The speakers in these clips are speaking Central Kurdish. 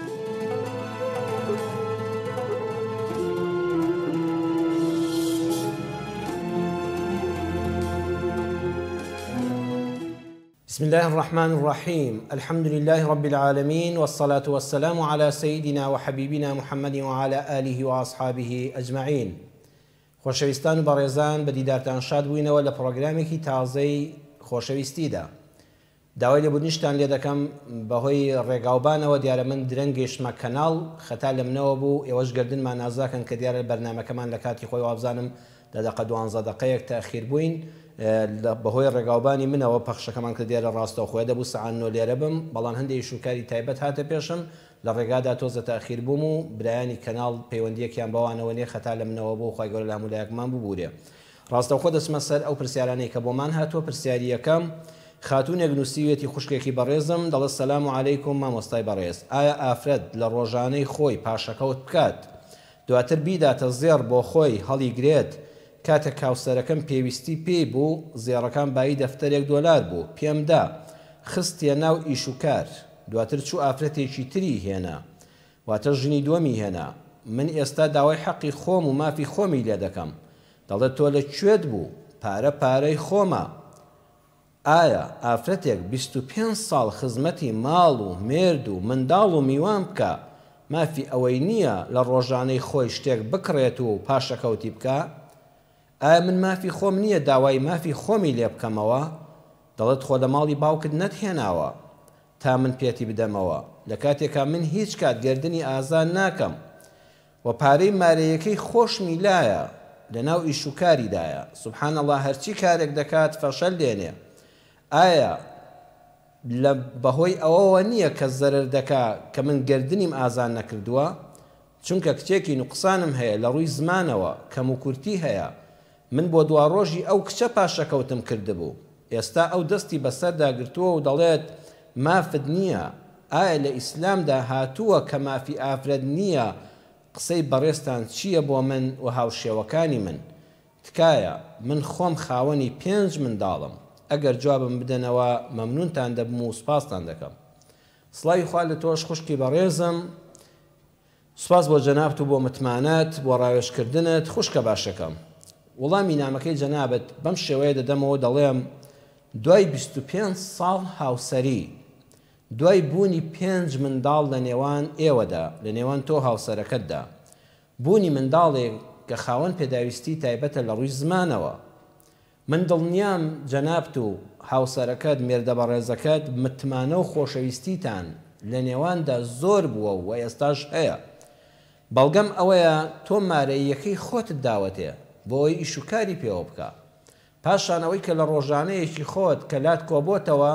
بسم اللە الرحمن الرحیم الحمد للە رب العالمین والصلاة والسلام علی سیدنا وحبیبنا محمد وعلی آله وأصحابه اجمعین خۆشەویستان و بەڕێزان بە دیدارتان شاد بووینەوە لە پڕۆگرامێکی تازەی خۆشەویستیدا داوای لێبوردنیشتان لێ دەکەم بەهۆی ڕێگاوبانەوە دیارە من درەنگ گەیشتمە کەناڵ خەتا لە منەوە بوو ئێوەش گەردنمان ئازاکەن کە دیارە بەرنامەکەمان لە کاتی خۆی وابزانم دە دەقە دوانزە دەقەیەک تاخیر بووین بەهۆی ڕێگاوبانی منەوە پەخشەکەمان کرد دیارە ڕاستەوخۆیە دەبوو سەعات نۆ لێرە بم بەڵام هەندێ ئیش و کاری تایبەت هاتە پێشم لە ڕێگادا تۆزە تاخیر بووم و برایانی کەناڵ پەیوەندیەکیان بەوانەوە نیە خەتا لە منەوە بوو خوای گەورە لە هەموو لایەکمان ببورێ. ڕاستەوخۆ دەچمە سەر ئەو پرسیارانەی کە بۆمان هاتووە، پرسیاری یەکەم، خاتوونێک نووسیویەتی خوشکێکی بەڕێزم دەڵێت سلام علیکم مامۆستای بەڕێز ئایا ئافرەت لە ڕۆژانەی خۆی پاشەکەوت بکات دواتر بیداتە زێڕ بۆ خۆی هەڵیگرێت کاتێک هاوسەرەکەم پێویستی پێی بوو زێڕەکان بایی دەفتەرێک دۆلار بوو پێم دا خستیە ناو ئیش و کار دواتر چوو ئافرەتێکی تری هێنا واتە ژنی دووەمی هێنا من ئێستا داوای حەقی خۆم و مافی خۆمی لێ دەکەم دەڵێت تۆ لە کوێت بوو پارە پارەی خۆمە ئایا ئافرەتێک 25 ساڵ خزمەتی ماڵ و مێرد و منداڵ و میوان بکا مافی ئەوەی نییە لە ڕۆژانەی خۆی شتێک بکڕێت و پاشەکەوتی بکا؟ ئایا من مافی خۆم نییە داوای مافی خۆمی لێ بکەمەوە؟ دەڵێت خۆ لە ماڵی باوکت نەتهێناوە تا من پێتی بدەمەوە لە کاتێکا من هیچ کات گەردنی ئازا ناکەم و پارەی مارەیەکەی خۆشمی لایە لەناو ئیش و کاریدایە سبحان اللە هەرچی کارێک دەکات فەشەل دێنێ ئایا لە بەهۆی ئەوەوە نییە کە زەرەر دەکا کە من گەردنیم ئازا نەکردووە چونکە کچێکی نوقسانم هەیە لە ڕووی زمانەوە کەموکورتی هەیە من بۆ دواڕۆژی ئەو کچە پاشەکەوتم کردبوو ئێستا ئەو دەستی بەسەردا گرتووە و دەڵێت مافت نییە ئایا لە ئیسلامدا هاتووە کە مافی ئافرەت نییە قسەی بەڕێزتان چییە بۆ من و هاوشێوەکانی من تکایە من خۆم خاوەنی پێنج منداڵم ئەگەر جوابم بدەنەوە مەمنونتان دەبم و سوپاستان دەکەم سڵاوی خوا لە تۆش خوشکی بەڕێزم سوپاس بۆ جەنابت و بۆ متمانەت بۆ ڕاوێژکردنت خوشکە باشەکەم وڵامی نامەکەی جەنابت بەم شێوەیە دەدەمەوە دەڵێم دوای 25 ساڵ هاوسەری دوای بوونی پێنج منداڵ لە نێوان ئێوەدا لە نێوان تۆ هاوسەرەکەتدا بوونی منداڵێک کە خاوەن پێداویستی تایبەتە لە ڕووی زمانەوە من دڵنیام جەنابت و هاوسەرەکەت، مێردە بەڕێزەکەت، متمانە و خۆشەویستیتان لە نێواندا زۆر بووە و ئێستاش هەیە. بەڵگەم ئەوەیە تۆ مارەییەکەی خۆتت داوەتێ بۆ ئەوەی ئیش و کاری پێوە بکا. پاشان ئەوەی کە لە ڕۆژانەیەکی خۆت کە لات کۆبۆتەوە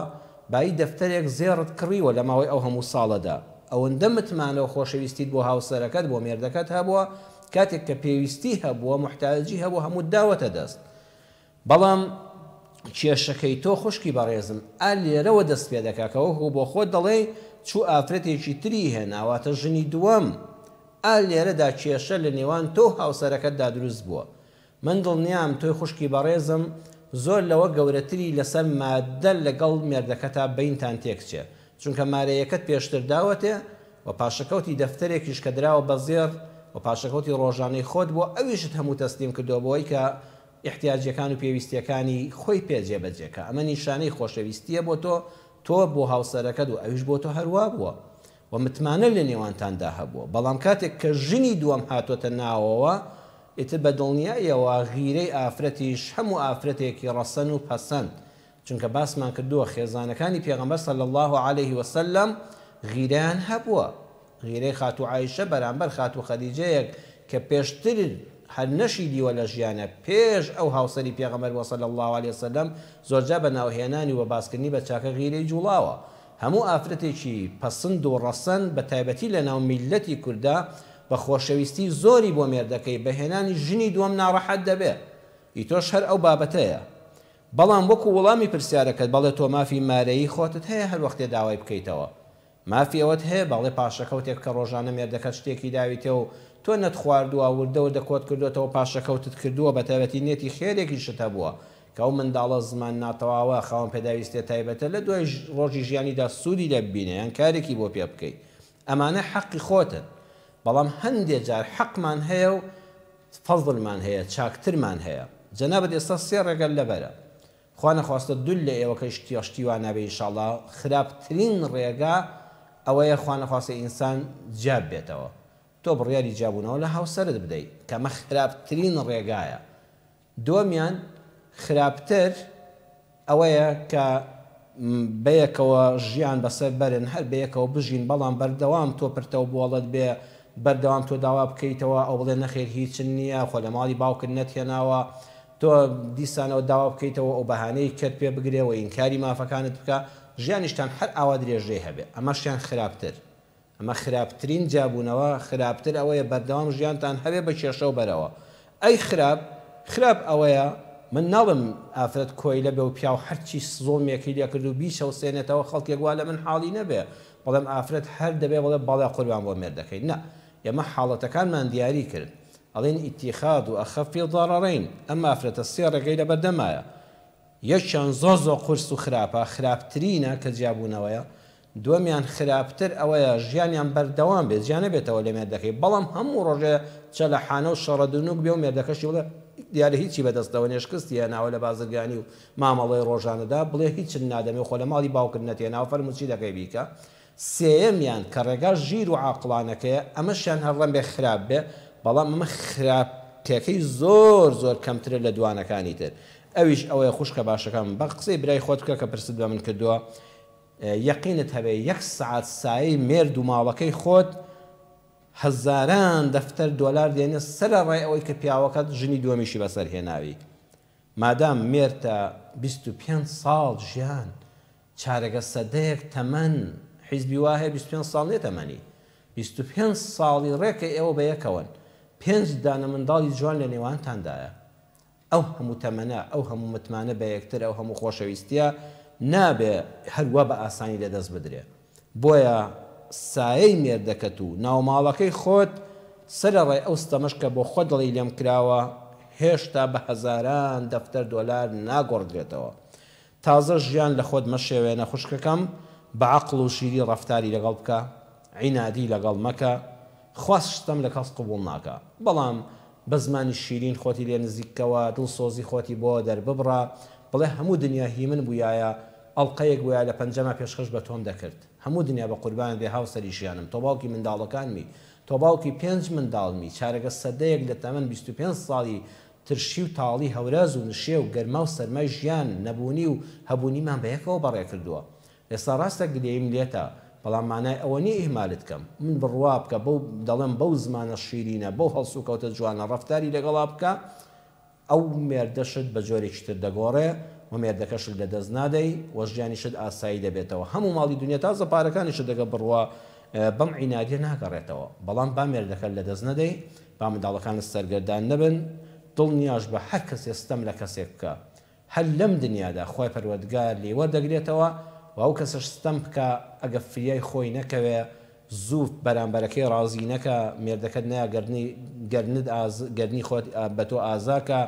بایی دەفتەرێک زێڕت کڕیوە لە ماوەی ئەو هەموو ساڵەدا ئەوەندە متمانە و خۆشەویستیت بۆ هاوسەرەکەت بۆ مێردەکەت هەبووە کاتێک کە پێویستی هەبووە موحتاجی هەبووە هەمووت داوەتە دەست بەڵام کێشەکەی تۆ خوشکی بەڕێزم ئا لێرەوە دەست پێ دەکا کە وەکو بۆ خۆت دەڵێی چوو ئافرەتێکی تری هێنا واتە ژنی دووەم ئا لێرەدا کێشە لە نێوان تۆ و هاوسەرەکەتدا دروست بووە من دڵنیام تۆی خوشکی بەڕێزم زۆر لەوە گەورەتری لەسەر مادە لەگەڵ مێردەکەتا بەینتان تێکچێ چونکە مارەیەکەت پێشتر داوەتێ و پاشەکەوتی دەفتەرێکیش کە دراوە بە زێڕ و پاشەکەوتی ڕۆژانەی خۆت بووە ئەویشت هەموو تەسلیم کردووە بۆی کە ئیحتیاجیەکان و پێویستیەکانی خۆی پێ جێبەجێ کا ئەمە نیشانەی خۆشەویستیە بۆ تۆ تۆ بۆ هاوسەرەکەت و ئەویش بۆ تۆ هەروا بووە و متمانە لە نێوانتاندا هەبووە بەڵام کاتێک کە ژنی دووەم هاتۆتە ناوەوە ئیتر بە دڵنیاییەوە غیرەی ئافرەتیش هەموو ئافرەتێکی ڕەسەن و پەسەند چونکە باسمان کردووە خێزانەکانی پێغەمبەر صلی اللە علیه وسلم غیرەیان هەبووە غیرەی خاتوو عائیشە بەرامبەر خاتوو خەدیجەیەک کە پێشتر هەر نەشی دیوە لە ژیانە پێش ئەو هاوسەری پێغەمبەر بووە صلی اللە علیه وسلم زۆرجار بە ناوهێنانی و بە باسکردنی بە چاکە غیرەی جوڵاوە هەموو ئافرەتێکی پەسند و ڕەسەن بە تایبەتی لە ناو میللەتی کوردا بە خۆشەویستی زۆری بۆ مێردەکەی بە هێنانی ژنی دووەم ناڕەحەت دەبێ ئی تۆش هەر ئەو بابەتەیە بەڵام وەکو وڵامی پرسیارەکەت بەڵێ تۆ مافی مارەیی خۆتت هەیە هەر وەختێ داوای بکەیتەوە مافی ئەوەت هەیە بەڵێ پاشەکەوتێک کە ڕۆژانە مێردەکەت شتێکی داویتێ و تۆ نەتخواردووە وردە وردە کۆت کردۆتەوە پاشەکەوتت کردووە بەتایبەتی نێتی خێرێکیشت هەبووە کە ئەو منداڵە زمان ناتەواوە خاوەن پێداویستیە تایبەتە لە دوای ڕۆژی ژیانیدا سوودی لێ ببینێ یان کارێکی بۆ پێ بکەی. ئەمانە حەقی خۆتن بەڵام هەندێ جار حەقمان هەیە و فەزڵمان هەیە چاکترمان هەیە جەنابت ئێستا سێ ڕێگەت لەبەرە خوا نەخواستە دول لە ئێوە کە شتی شتی وا نابێ ئینشاڵا خراپترین ڕێگا ئەوەیە خوا نەخواستە ئینسان جیا ببێتەوە تۆ بڕیاری جیابوونەوە لە هاوسەرت بدەی کە ئەمە خراپترین ڕێگایە دووەمیان خراپتر ئەوەیە کە بەیەکەوە ژیان بەسەر بەرن هەر بەیەکەوە بژین بەڵام بەردەوام تۆ پرتەو بۆڵەت بێ بەردەوام تۆ داوا بکەیتەوە ئەو بڵێ نەخێر هیچن نییە خۆ لە ماڵی باوکت نەتهێناوە تۆ دیسانەوە داوا بکەیتەوە ئەو بەهانەی کەت پێ بگرێ و ئینکاری مافەکانت بکا ژیانیشتان هەر ئاوا درێژەی هەبێ ئەمەشیان خراپتر ئەمە خراپترین جیابوونەوە، خراپتر ئەوەیە بەردەوام ژیانتان هەبێ بە کێشەو بەرەوە. ئەی خراپ؟ خراپ ئەوەیە من ناڵێم ئافرەت کۆیلە بێ و پیاو هەرچی زوڵمێکی لێ کرد و بیچەوسێنێتەوە خەڵکێک وا لە من حاڵی نەبێ بڵێم ئافرەت هەر دەبێ بڵێ بەڵێ قوربان بۆ مێردەکەی نا ئێمە حاڵەتەکانمان دیاری کرد ئەڵێین اتخاذ اخف الضررین ئەم ئافرەتە سێ ڕێگەی لەبەردەمایە یەکیان زۆر زۆر قورس و خراپە خراپترینە کە جیابوونەوەیە دووەمیان خراپتر ئەوەیە ژیانیان بەردەوام بێت جیا نەبێتەوە لە مێردەکەی بەڵام هەموو ڕۆژێ چەلەحانە و شەڕەدونوک بێ و مێردەکەشی بڵێ دیارە هیچی بەدەستەوە نیە شکستی هێناوە لە بازرگانی و مامەڵەی ڕۆژانەدا بڵێ هیچت نادەمێ خۆ لە ماڵی باوکت نەتهێناوە فەرموو چی دەکەی بیکە سێیەمیان کە ڕێگا ژیر و عاقڵانەکەیە ئەمەشیان هەر ڕەنبێ خراپ بێ بەڵام ئەمە خراپیەکەی زۆر زۆر کەمترە لە دوانەکانی تر ئەویش ئەوەیە خوشکە باشەکەم بە قسەی برای خۆت بکە کە پرست بە من کردووە یەقینت هەبێ یەک سەعات سایەی مێرد و ماڵەکەی خۆت هەزاران دەفتەر دۆلار دێنێ سەرەڕای ئەوەی کە پیاوەکەت ژنی دووەمیشی بەسەر هێناوی مادام مێردتە 25 ساڵ ژیان چارەگە سەدەیەک تەمەن حیزبی وا هەیە 25 ساڵ نیە تەمەنی 25 ساڵی ڕێکە ئێوە بەیەکەوەن پێنج دانە منداڵی جوان لە نێوانتاندایە ئەو هەموو تەمەنە، ئەو هەموو متمانە بە یەکتر، ئەو هەموو خۆشەویستییە نابێ هەر وا بە ئاسانی لە دەست بدرێ. بۆیە سایەی مێردەکەت و ناوماڵەکەی خۆت، سەرەڕای ئەو ستەمەش کە بۆ خۆت دەڵێی لێم کراوە، هێشتا بە هەزاران دەفتەر دۆلار ناگۆڕدرێتەوە. تازە ژیان لە خۆت مەشێوێنە خوشکەکەم، بە عەقڵ و ژیری ڕەفتاری لەگەڵ بکە، عینادی لەگەڵ مەکە، خوا ستەم لە کەس قبوڵ ناکا، بەڵام بە زمانی شیرین خۆتی لێ نزیک کەوە، دڵسۆزی خۆتی بۆ دەرببڕە، بڵێ هەموو دنیا هی من بوویایە، ئەڵقەیەک بووایە لە پەنجەما پێشکەش بە تۆم دەکرد، هەموو دنیا بە قوربانت بێ هاوسەری ژیانم، تۆ باوکی منداڵەکانمی، تۆ باوکی پێنج منداڵمی، چارەگە سەدەیەک لە تەمەن 25 ساڵی ترشی و تاڵی هەوراز و نشێو، گەرما و سەرمای ژیان، نەبوونی و هەبوونیمان بەیەکەوە بەڕێکردووە. ئێستا ڕاستە گلەییم لێتە، بەڵام مانای ئەوە نییە ئیهمالت کەم. من بڕوا بکە بەو دەڵێم بەو زمانە شیرینە، بەو هەڵسوکەوتە جوانە ڕەفتاری لەگەڵا بکە، ئەو مێردەشت بە جۆرێکی تر دەگۆڕێ و مێردەکەشت لە دەست نادەی و ژیانیشت ئاسایی دەبێتەوە. هەموو ماڵی دونیا تازە پارەکانیشت دەگە بڕوا بەم عینادیە ناگەڕێتەوە. بەڵام با مێردەکەت لە دەست نەدەی، با منداڵەکانت سەرگەردان نەبن، دڵنیاش بە هەر کەسێ ستەم لە کەسێک بکا هەر لەم دنیادا خوای پەروەردگار لێی وەردەگرێتەوە و ئەو کەسەش ستەم بکا ئەگە فریای خۆی نەکەوێ زوو بەرامبەرەکەی ڕازی نەکا مێردەکەت نەیا گەردنی گەردنت ئاز گەردنی خۆت بە تۆ ئازا کا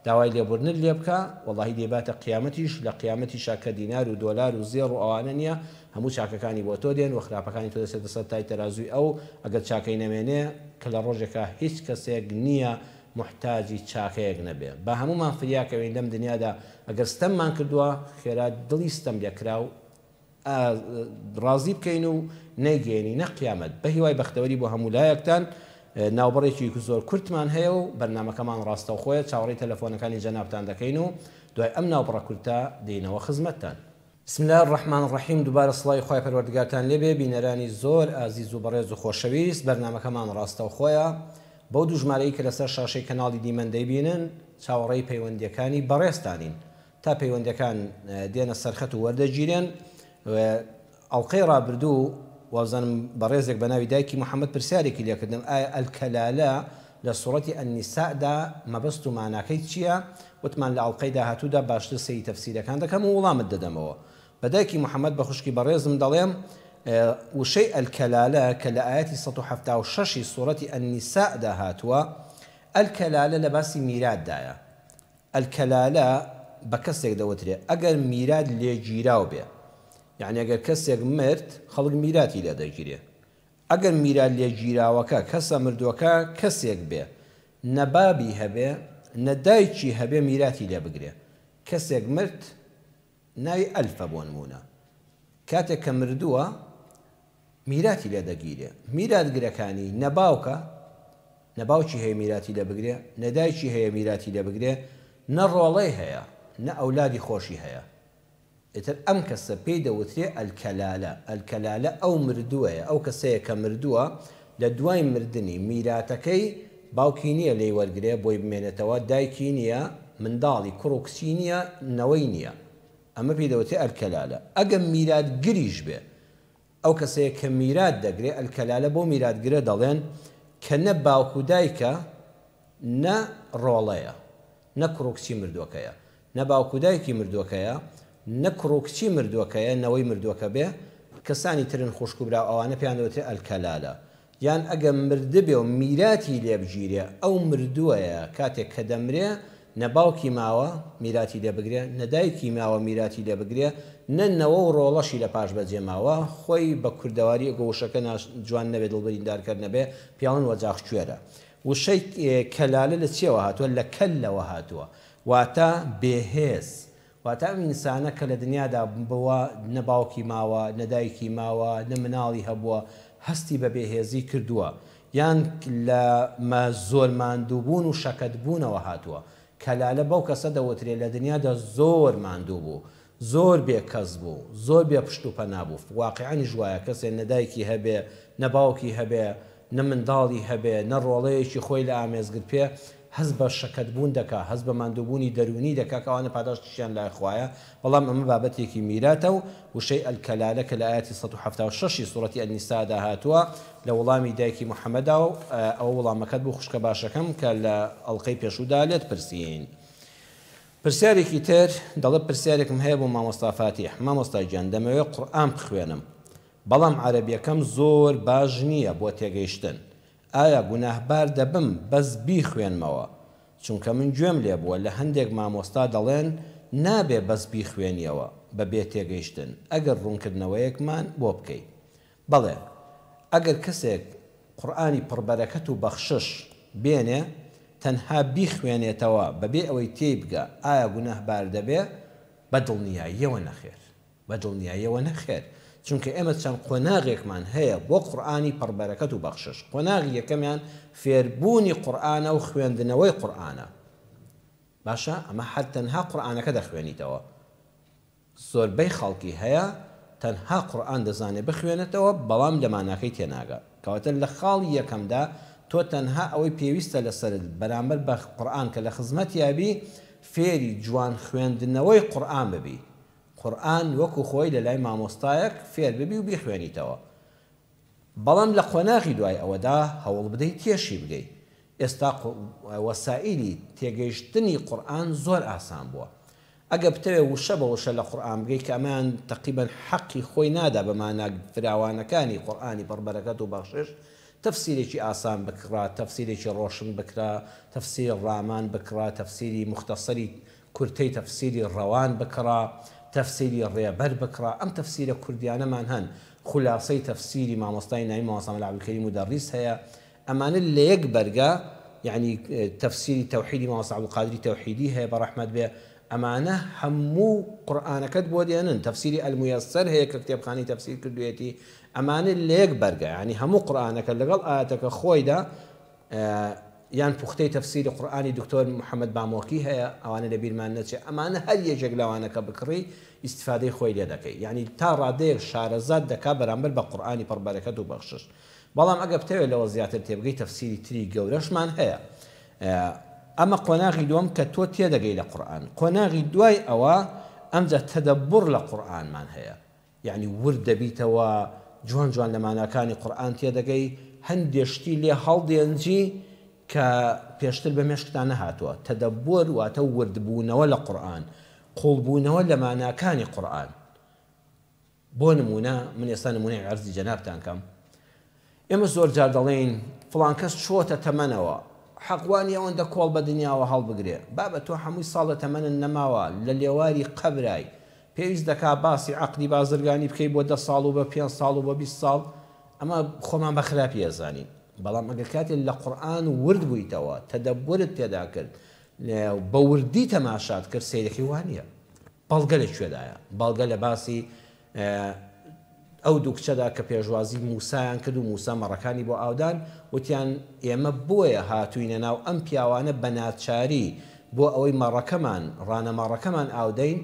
داوای لێبوردنت لێ بکا وەڵاهی دەیباتە قیامەتیش لە قیامەتیشا کە دینار و دۆلار و زێڕ و ئەوانە نیە هەموو چاکەکانی بۆ تۆ دێن و خراپەکانی تۆ دەچێتە سەر تای تەرازووی ئەو ئەگەر چاکەی نەمێنێ کە لە ڕۆژێکا هیچ کەسێک نیە موحتاجی چاکەیەک نەبێ با هەموومان فریا کەوین لەم دنیادا ئەگەر ستەممان کردووە خێرا دڵی ستەم لێکراو ڕازی بکەین و نەیگەیەنینە قیامەت بە هیوای بەختەوەری بۆ هەموو لایەکتان ناوبڕێکی زۆر کورتمان هەیە و بەرنامەکەمان ڕاستەوخۆیە چاوەڕێی تەلەفۆنەکانی جەنابتان دەکەین و دوای ئەم ناوبڕە کورتە دێینەوە خزمەتتان. بسم اللە الرحمن الرحیم دووبارە سڵاوی خوای پەروەردگارتان لێبێ بینەرانی زۆر ئازیز و بەڕێز و خۆشەویست بەرنامەکەمان ڕاستەوخۆیە بەو دوو ژمارەی کە لەسەر شاشەی کەناڵی دیمەن دەیبینن چاوەڕێی پەیوەندیەکانی بەڕێزتانین تا پەیوەندیەکان دێنە سەرخەت و وەردەگیرێن ئەڵقەی ڕابردوو وابزانم بەڕێزێک بە ناوی دایکی محمد پرسیارێکی لێکردم ئایا الکلالە لە سوڕەتی النساء دا مەبەست و ماناکەی چیە؟ وتمان لە ئەڵقەی داهاتوودا باشتر سەیری تەفسیرەکان دەکەم و وڵامت دەدەمەوە. بە دایکی محمد بە خوشکی بەڕێزم دەڵێم وشەی الکلالە کە لە ئایەتی 176 ی سوڕەتی النساء دا هاتووە الکلالە لە باسی میراتدایە الکلالە بە کەسێک دەوترێ ئەگەر میرات لێگیراو بێ یەعنی ئەگەر کەسێک مرد خەڵک میراتی لێ دەگیرێ. ئەگەر میرات لێگیراوەکە، کەسە مردووەکە، کەسێک بێ نە بابی هەبێ نە دایکی هەبێ میراتی لێ بگرێ. کەسێک مرد ناوی ئەلفە بۆ نموونە کاتێک کە مردووە میراتی لێ دەگیرێ. میراتگرەکانی نە باوکە، نە باوکی هەیە میراتی لێ بگرێ، نە دایکی هەیە میراتی لێ بگرێ، نە ڕۆڵەی هەیە، نە ئەولادی خۆشی هەیە. ئیتر ئەم کەسە پێی دەوترێ الکلالە، الکلالە ئەو مردووەیە، ئەو کەسەیە کە مردووە لە دوای مردنی میراتەکەی باوکی نییە لێی وەرگرێ بۆی بمێنێتەوە، دایکی نییە، منداڵی کوڕ و کچی نییە، نەوەی نییە. ئەمە پێی دەوترێ الکلالە. ئەگەر میراتگریش بێ ئەو کەسەیە کە میرات دەگرێ، الکلالە بەو میراتگرە دەڵێن کە نە باوک و دایکە نە ڕۆڵەیە، نە کوڕ و کچی مردووەکەیە، نە باوک و دایکی مردووەکەیە، نە کوڕ و کچی مردووەکەیە، نەوەی مردووەکە بێ، کەسانی ترن خوشک و برا و ئەوانە پێیان دەوترێ الکلالە. یان ئەگەر مردبێ و میراتی لێ بگیرێ، ئەو مردووەیە کاتێک کە دەمرێ نە باوکی ماوە میراتی لێ بگرێ، نە دایکی ماوە میراتی لێ بگرێ، نە نەوە و ڕۆڵەشی لە پاش بەجێ ماوە، خۆی بە کوردەواری ئەگە وشەکە ناش جوان نەبێ دڵ بریندارکەر نەبێ، پێیاڵن وەجاخکوێرە. وشەی کەلالە لە چیەوە هاتووە؟ لە کەلەوە هاتووە. واتە بێهێز. واتە ئەم ئینسانە کە لە دنیادا بووە نە باوکی ماوە، نە دایکی ماوە، نە مناڵی هەبووە، هەستی بە بێهێزی کردووە. یان لە مە زۆر ماندووبوون و شەکەت بوونەوە هاتووە. کەلالە بەو کەسە دەوترێ لە دنیادا زۆر ماندوو بوو، زۆر بێ کەس بوو، زۆر بێ پشت و پەنا بوو. واقیعەنیش وایە کەسێ نە دایکی هەبێ، نە باوکی هەبێ، نە منداڵی هەبێ، نە ڕۆڵەیەکی خۆی لە ئامێزگرپێ، هەست بە شەکەت بوون دەکا، هەست بە ماندووبوونی دەروونی دەکا کە ئەوانە پاداشتیشیان لای خوایە، بەڵام ئەمە بابەتێکی میراتە و وشەی الکلالە کە لە ئایەتی 176 ی سوڕەتی النساء دا هاتووە لە وڵامی دایکی محمدا و ئەوە وڵامەکەت بوو خوشکە باشەکەم کە لە ئەڵقەی پێشوودا لێت پرسین. پرسیارێکی تر دەڵێ پرسیارێکم هەیە بۆ مامۆستا فاتیح، مامۆستا گیان دەمەوێ قورئان بخوێنم بەڵام عەرەبیەکەم زۆر باش نییە بۆ تێگەیشتن ئایا گوناهبار دەبم بەس بیخوێنمەوە چونکە من گوێم لێبووە لە هەندێک مامۆستا دەڵێن نابێ بەس بیخوێنیەوە بە بێ تێگەیشتن ئەگەر ڕوونکردنەوەیەکمان بۆ بکەی بەڵێ ئەگەر کەسێک قورئانی پڕ بەرەکەت و بەخشش بێنێ تەنها بیخوێنێتەوە بەبێ ئەوەی تێی بگا ئایا گوناهبار دەبێ؟ بە دڵنیاییەوە نەخێر. بە دڵنیاییەوە نەخێر، چونکە ئێمە چەند قۆناغێکمان هەیە بۆ قورئانی پڕبەرەکەت و بەخشش، قۆناغی یەکەمیان فێربوونی قورئانە و خوێندنەوەی قورئانە، باشە ئەمە هەر تەنها قورئانەکە دەخوێنیتەوە، زۆربەی خەڵکی هەیە تەنها قورئان دەزانێ بخوێنێتەوە بەڵام لە ماناکەی تێناگا، کەواتە لە خاڵی یەکەمدا تۆ تەنها ئەوەی پێویستە لەسەرت بەرامبەر بە قورئان کە لە خزمەتیا بی فێری جوان خوێندنەوەی قورئان ببی، قورئان وەکو خۆی لەلای مامۆستایەک فێر ببی و بیخوێنیتەوە بەڵام لە قۆناغی دوای ئەوەدا هەوڵ بدەی تێشی بگەی ئێستا وەسائیلی تێگەیشتنی قورئان زۆر ئاسان بووە ئەگە بتەوێ وشە بە وشە لە قورئان بگەی کە ئەمەیان تەقریبەن حەقی خۆی نادا بە مانا فراوانەکانی قورئانی پڕ بەرەکەت و بەخشش تەفسیرێکی ئاسان بکڕە تەفسیرێکی ڕۆشن بکرە تەفسیری ڕامان بکڕە تەفسیری موختەسەری کورتەی تەفسیری ڕەوان بکڕە، تەفسیری ڕێبەر بکڕە، ئەم تەفسیرە کوردیانەمان هەن، خولاسەی تەفسیری مامۆستای نامی مامۆستا مەلا عەبدولکەریم مودەڕیس هەیە، ئەمانە لە یەک بەرگا، یەعنی تەفسیری تەوحیدی مامۆستا عەبدولقادری تەوحیدی هەیە بە ڕەحمەت بێ، ئەمانە هەموو قورئانەکەت بۆ دێنن، تەفسیری المیسر هەیە کە کتێبخانەی تەفسیر کردوویەتی، ئەمانە لە یەک بەرگا، یەعنی هەموو قورئانەکە لەگەڵ ئایەتەکە خۆیدا یان پوختەی تەفسیری قورئانی دکتۆر محمد بامۆکی هەیە ئەوانە لە بیرمان نەچێ ئەمانە هەر یەکێک لەوانە کە بکڕی ئیستفادەی خۆی لێ دەکەی یانی تا ڕادەیەک شارەزات دەکا بەرامبەر بە قورئانی پڕ بەرەکەت و بەخشش بەڵام ئەگە بتەوێ لەوە زیاتر تێبگەی تەفسیری تری گەورەشمان هەیە ئەمە قۆناغی دووەم کە تۆ تێدەگەی لە قورئان قۆناغی دوای ئەوە ئەمجا تەدەبور لە قورئانمان هەیە یەعنی ورد دەبیتەوە جوان جوان لە ماناکانی قورئان تێدەگەی هەندێ شتی لێ هەڵدێنجی کە پێشتر بە مێشکتا نەهاتووە تەدەبور واتە وردبوونەوە لە قورئان قوڵبوونەوە لە ماناکانی قورئان بۆ نموونە من ئێستا نموونەی عەرزی جەنابتان کەم ئێمە زۆر جار دەڵێین فڵان کەس چۆتە تەمەنەوە حەق وا نیە ئەوەندە کۆڵ بە دنیاوە هەڵبگرێ بابە تۆ هەمووی ساڵ لە تەمەنت نەماوە لە لێواری قەبرای پێویست دەکا باسی عەقدی بازرگانی بکەی بۆ دە ساڵ و بە پێنج ساڵ و بە 20 ساڵ. ئەمە خۆمان بە خراپی ئەزانین، بەڵام ئەگەر کاتێ لە قورئان ورد بوویتەوە، تەدەبورت تێدا کرد، بە وردی تەماشات کرد، سەیرەکەی وا نییە. بەڵگە لە کوێدایە؟ بەڵگە لە باسی ئەو دوو کچەدا کە پێشوازی موسایان کرد و موسا مەڕەکانی بۆ ئاودان، وتیان ئێمە بۆیە هاتووینە ناو ئەم پیاوانە بە ناچاری بۆ ئەوەی مەڕەکەمان، ڕانە مەڕەکەمان ئاودەین،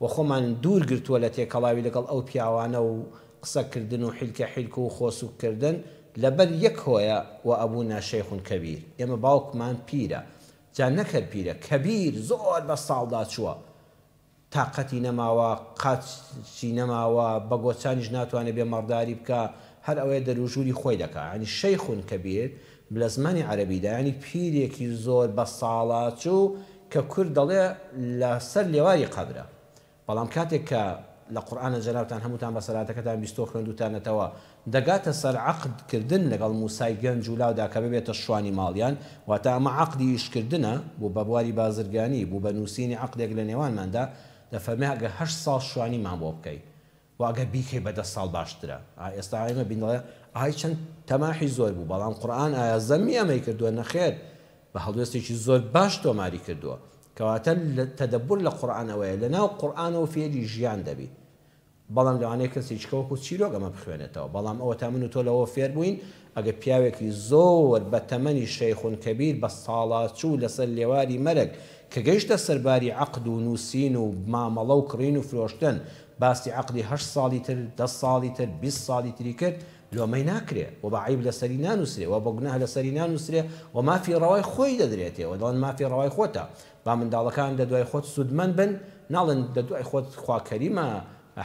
و خۆمان دوور گرتووە لە تێکەڵاوی لەگەڵ ئەو پیاوانە و قسە کردن و حیلکە حیلک و خۆ سوک کردن، لەبەر یەک هۆیە، وابونا شیخ کبیر، ئێمە باوکمان پیرە، جا نەک هەر پیرە، کبیر، زۆر بە ساڵدا چووە، تاقەتی نەماوە، قاچی نەماوە، بە گۆچانیش ناتوانێ بێ مەڕداری بکا، هەر ئەوەیە دەروژووری خۆی دەکا، یانی شیخ کبیر لە زمانی عەرەبیدا یانی پیرێکی زۆر بە ساڵاچوو کە کورد دەڵێ لە سەر لێواری قەبرە. بەڵام کاتێک کە لە قورئانە جەنابتان هەمووتان بەسەرهاتەکەتان بیستووە خوێندووتانەتەوە دەگاتە سەر عەقد کردن لەگەڵ موسای گەنج و لاودا کە ببێتە شوانی ماڵیان واتە ئەمە عەقدی ئیشکردنە بوو بە بواری بازرگانی بوو بە نووسینی عەقدێک لە نێوانماندا دەفەرمێ ئەگەر هەشت ساڵ شوانیمان بۆ بکەی وە ئەگەر بیکەی بە دە ساڵ باشترە. ئا ئێستا ئێمە بین دەڵێ ئای چەند تەماحی زۆر بوو بەڵام قورئان ئایا زەمی ئەمەی کردووە نەخێر بە هەڵوێستێکی زۆر باش تۆماری کردووە کەواتە تەدەبور لە قورئان ئەوەیە لەناو قورئانەوە فێری ژیان دەبی بەڵام لەوانەیە کەسێکی کە وەکو چیرۆک ئەمە بخوێنێتەوە بەڵام ئەوەتا من و تۆ لەوە فێر بووین ئەگەر پیاوێکی زۆر بە تەمەنی شەیخون کەبیر بە ساڵاچوو لەسەر لێواری مەرگ کە گەیشتە سەر باری عەقد و نووسین و مامەڵە و کڕین و فرۆشتن باسی عەقدی هەشت ساڵی تر، دە ساڵی تر، 20 ساڵی تری کرد، لۆمەی ناکرێ و بە عەیب لەسەری نانووسرێ و بە گوناه لەسەری نانووسرێ و مافی ڕەوای خۆی دەدرێتێ و دەڵێن مافی ڕەوای خۆتە با منداڵەکان لە دوای خۆت سوودمەند بن، ناڵێن لە دوای خۆت خوا کەریمە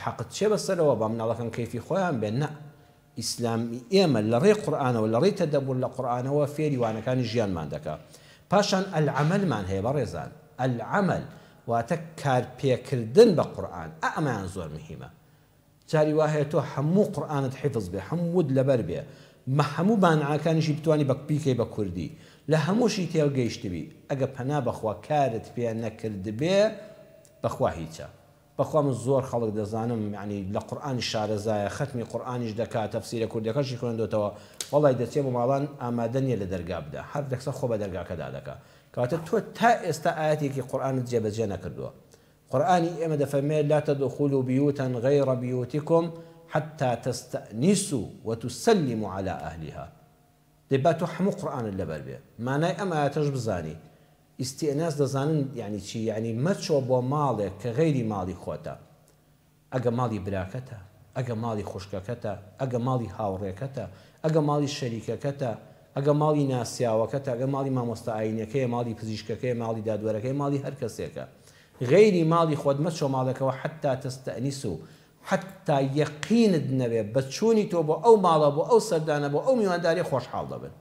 حەقت چێ بەسەرەوە با منداڵەکان کەیفی خۆیان بێن، نا. ئیسلامی ئێمە لە ڕێی قورئانەوە، لە ڕێی تەدەبور لە قورئانەوە فێری وانەکانی ژیانمان دەکا. پاشان العمل مان هەیە بەڕێزان، العمل واتە کارپێکردن بە قورئان، ئا ئەمەیان زۆر مهیمە. جاری وا هەیە تۆ هەموو قورئانت حیفز بێ، هەمووت لەبەر بێ، مە هەموو مانعاکانیشی بتوانی بە بیکەی بە کوردی، لە هەمووشی تێگەیشتبی، ئەگە پەنا بەخوا کارت پێ نەکردبێ، بەخوا هیچە. بەخوا من زۆر خەڵک دەزانم یەعنی لە قورئانیش شارەزایە خەتمی قورئانیش دەکا تەفسیرە کوردیەکەشی خوێندۆتەوە وەڵای دەچێ بۆ ماڵان ئامادە نیە لە دەرگا بدا هەر دەکسە خۆ بە دەرگاکەدا دەکا کەواتە تۆ تا ئێستا ئایەتێکی قورئانت جێبەجێ نەکردووە قورئانی ئێمە دەفەرمێ لا تدخلوا بیوتا غیر بیوتکم حتی تستأنسوا وتسلموا علی اهلها دەی با تۆ هەموو قورئانت لەبەر بێ مانای ئەم ئایەتەش بزانی ئیستئناس دەزانن یانی چی یانی مەچۆ بۆ ماڵێک کە غەیری ماڵی خۆتە ئەگە ماڵی براکەتە ئەگە ماڵی خوشکەکەتە ئەگە ماڵی هاوڕێکەتە ئەگە ماڵی شەریکەکەتە ئەگە ماڵی ناسیاوەکەتە ئەگە ماڵی مامۆستا ئاینیەکەیە ماڵی پزیشکەکەیە ماڵی دادوەرەکەیە ماڵی هەر کەسێکە غەیری ماڵی خۆت مەچۆ ماڵێکەوە حەتا تستأنسوا حەتا یەقینت نەبێ بە چوونی تۆ بۆ ئەو ماڵە بۆ ئەو سەردانە بۆ ئەو میوانداریە خۆشحاڵ دەبن.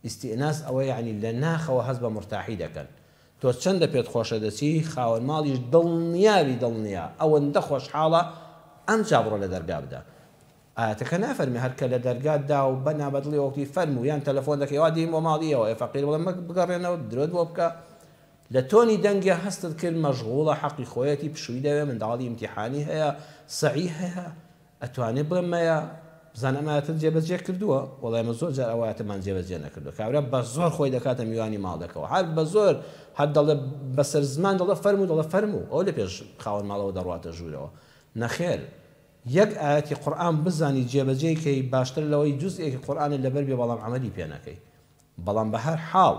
ئیستئناس ئەوە یەعنی لە ناخەوە هەست بە مورتاحی دەکەن. تۆ چەندە پێت خۆشە دەچی، خاوەن ماڵیش دڵنیابی دڵنیا ئەوەندە خۆشحاڵە ئەمجا بڕۆ لە دەرگا بدە. ئایەتەکە نافەرمێ هەر کە لە دەرگات دا و بە نابەدڵی وەکتی فەرموو یان تەلەفۆن دەکەی وا دێین بۆ ماڵی ئێوە ئێ فەقیر بڵێ مەک بگەڕێنەوە درۆت بۆ بکە لە تۆنی دەنگیا هەستت کرد مەشغوڵە حەقی خۆیەتی پشووی دەوێ منداڵی ئیمتیحانی هەیە سەعی هەیە ئەتوانێ بڵێ مەیە بزانە ئەم ئایەتەت جێبەجێ کردووە وەڵا ئێمە زۆر جار ئەو ئایەتەمان جێبەجێ نەکردووە کابرا بە زۆر خۆی دەکاتە میوانی ماڵێکەوە هەر بە زۆر هەر دەڵێ بەسەر زمان دەڵێ فەرموو دەڵێ فەرموو ئەو لە پێش خاوەن ماڵەوە دەڕواتە ژوورەوە نەخێر یەک ئایەتی قورئان بزانی جێبەجێی کەی باشترە لەوەی جوزئێکی قورئانت لەبەر بێ بەڵام عەمەلی پێ نەکەی بەڵام بەهەر حاڵ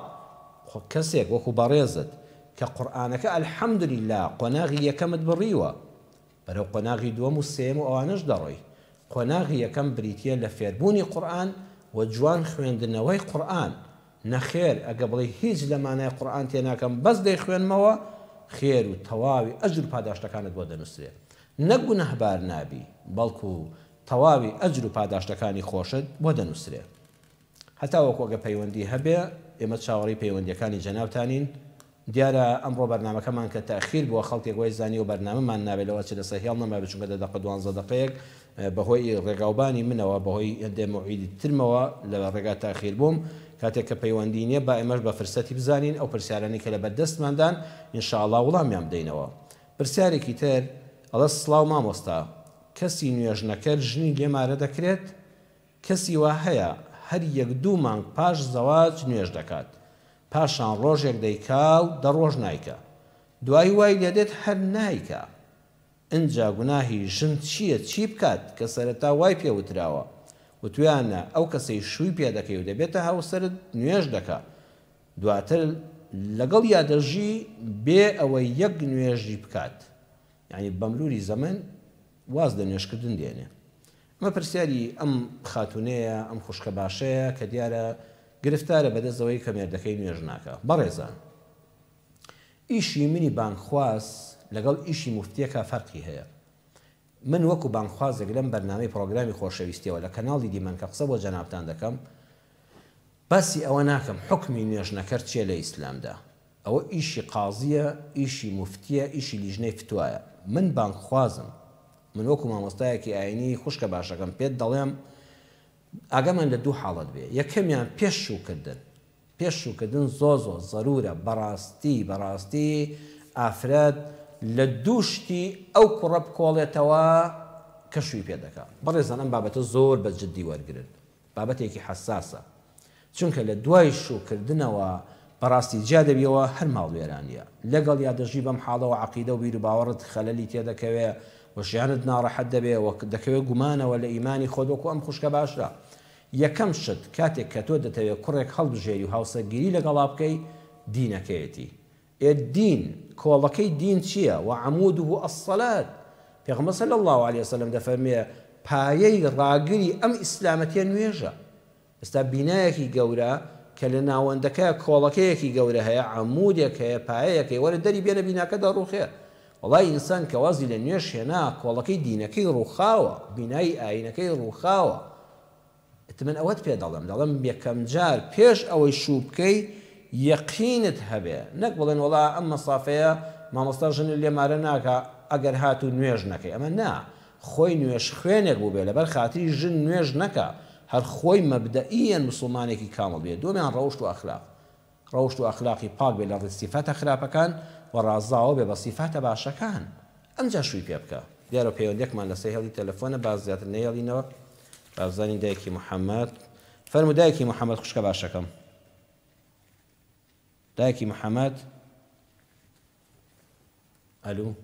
خۆ کەسێک وەکو بەڕێزت کە قورئانەکە الحمدللە قۆناغی یەکەمت بڕیوە بەرەو قۆناغی دووەم و سێیەم و ئەوانەش دەڕۆی قۆناغی یەکەم بریتیە لە فێربوونی قورئان و جوان خوێندنەوەی قورئان نەخێر ئەگە بڵێی هیچ لە مانای قورئان تێناکەم بەس دەیخوێنمەوە خێر و تەواوی ئەجر و پاداشتەکانت بۆ دەنوسرێ نەک گوناهبار نابی بەڵکو تەواوی ئەجر و پاداشتەکانی خۆشت بۆ دەنوسرێ. هەتاوەکو ئەگەر پەیوەندی هەبێ ئێمە چاوەڕێی پەیوەندیەکانی جەنابتانین، دیارە ئەمڕۆ بەرنامەکەمان کە تاخیر بووە خەڵکێک وای زانیوە بەرنامەمان نابێ لەوە چ لەسەر هێڵ نەمابێ چونکە دە دەقە دوانزە دەقەیەک بەهۆی ڕێگاوبانی منەوە بەهۆی هەندێ مەوعیدی ترمەوە لە ڕێگا تاخیر بووم کاتێک کە پەیوەندی نیە با ئێمەش بە فرسەتی بزانین ئەو پرسیارانەی کە لەبەر دەستماندان ان شاء اللە وڵامیان بدەینەوە پرسیارێکی تر ئەڵێ سڵاو مامۆستا کەسی نوێژنەکەر ژنی لێ مارە دەکرێت؟ کەسی وا هەیە هەر یەک دوو مانگ پاش زەواج نوێژ دەکات پاشان ڕۆژێک دەیکا و دە ڕۆژ نایکا دوایی وای لێدێت هەر نایکا ئنجا گوناهی ژن چیە چی بکات کە سەرەتا وای پێ وتراوە وتویانە ئەو کەسەی شووی پێ دەکەی و دەبێتە هاوسەرت نوێژ دەکا دواتر لەگەڵیا دەژی بێ ئەوەی یەک نوێژی بکات یانی بەمروری زەمەن واز لە نوێژکردن دێنێ. ئەمە پرسیاری ئەم خاتوونەیە، ئەم خوشکە باشەیە کە دیارە گرفتارە بەدەست ئەوەی کە مێردەکەی نوێژ ناکا. بەڕێزان ئیشی منی بانگخواز لەگەڵ ئیشی موفتیەکا فەرقی هەیە. من وەکو بانگخوازێک لەم بەرنامەی پڕۆگرامی خۆشەویستیەوە لە کەناڵی دیمەن کە قسە بۆ جەنابتان دەکەم باسی ئەوە ناکەم حوکمی نوێژنەکەر چیە لە ئیسلامدا. ئەوە ئیشی قازیە، ئیشی موفتیە، ئیشی لیژنەی فتوایە. من بانگخوازم. من وەکو مامۆستایەکی ئاینی خوشکە باشەکەم پێت دەڵێم ئاگامان لە دوو حاڵەت بێ. یەکەمیان پێش شووکردن. پێش شووکردن زۆ زۆ زەرورە بەڕاستی بەڕاستی ئافرەت لە دوو شتی ئەو کوڕە بکۆڵێتەوە کە شووی پێ دەکا. بەڕێزان ئەم بابەتە زۆر بە جدی وەرگرن. بابەتێکی حەساسە چونکە لە دوای شوو کردنەوە بەڕاستی جیا دەبیەوە هەر ماڵ وێرانیە لەگەڵیا دەژی بەم حاڵەوە عەقیدە و بیروباوەڕت خەلەلی تێدەکەوێ و ژیانت ناڕەحەت دەبێ و دەکەوێ گومانەوە لە ئیمانی خۆت وەکو ئەم خوشکە باشە یەکەم شت کاتێک کە تۆ دەتەوێ کوڕێک هەڵبژێری و هاوسەرگیری لەگەڵا بکەی دینەکەیەتی ئێ دین، کۆڵەکەی دین چییە؟ وعموده الصلاة، پێغەمبەر صلی اللە علیە وسلم دەفەرموێ پایەی ڕاگری ئەم ئیسلامەتیە نوێژە. ئێستا بینایەکی گەورە کە لە ناوەندەکەیا کۆڵەکەیەکی گەورە هەیە، عەمودێک هەیە، پایەیەک هەیە، وەرە دەری بێنە بیناکە دەڕوخێ. وەڵای ئینسان کە وازی لە نوێژ هێنا کۆڵەکەی دینەکەی ڕوخاوە، بینای ئایینەکەی ڕوخاوە. ئت من ئەوەت پێ دەڵێم دەڵێم یەکەم جار پێش ئەوەی شوو بکەی یەقینت هەبێ نەک بڵێن وەڵا ئەم مەسافەیە مامۆستا ژنت لێ مارە ناکا ئەگەر هاتوو نوێژ نەکەی ئەمە نا خۆی نوێژ خوێنێک بووبێ لەبەر خاتری ژن نوێژ نەکا هەر خۆی مەبدەئیەن موسڵمانێکی کامڵ بێ دووەمیان ڕەوشت و ئەخلاق ڕەوشت و ئەخلاقی پاک بێ لە سیفاتە خراپەکان و ڕازاوە بێ بە سیفاتە باشەکان ئەمجا شووی پێ بکە. دیارە پەیوەندیەکمان لەسەر هێڵی تەلەفۆنە با زیاتر نەیەڵینەوە با بزانین دایکی محمد فەرموو دایکی محمد خوشکە باشەکەم دایکی محمد ئەلو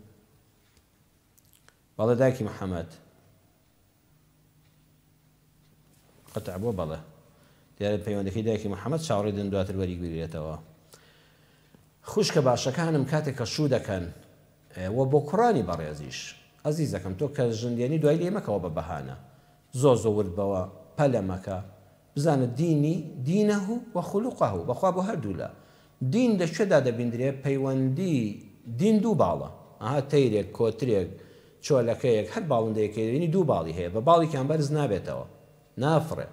بەڵێ دایکی محمد قەتع بووە بەڵێ دیارە پەیوەندەکەی دایکی محەممەد چاوەڕێ دەن دواتر وەری بگرێتەوە خوشکە باشەکانم کاتێک کە شوو دەکەن و بۆ کوڕانی بەڕێزیش ئەزیزەکەم تۆ کە ژن دێنی دوای لێ مەکەوە بە بەهانە زۆ زۆ ورد بەوە پەلە مەکە بزانە دینی دینه و خلقه بەخوا بۆ هەردوولا دین لە کوێدا دەبیندرێ؟ پەیوەندی دین دوو باڵە. ئەها تەیرێک، کۆترێک، چۆلەکەیەک، هەر باڵندەیەک کە دەبینی دوو باڵی هەیە، بە باڵیکیان بەرز نابێتەوە، نافڕێ.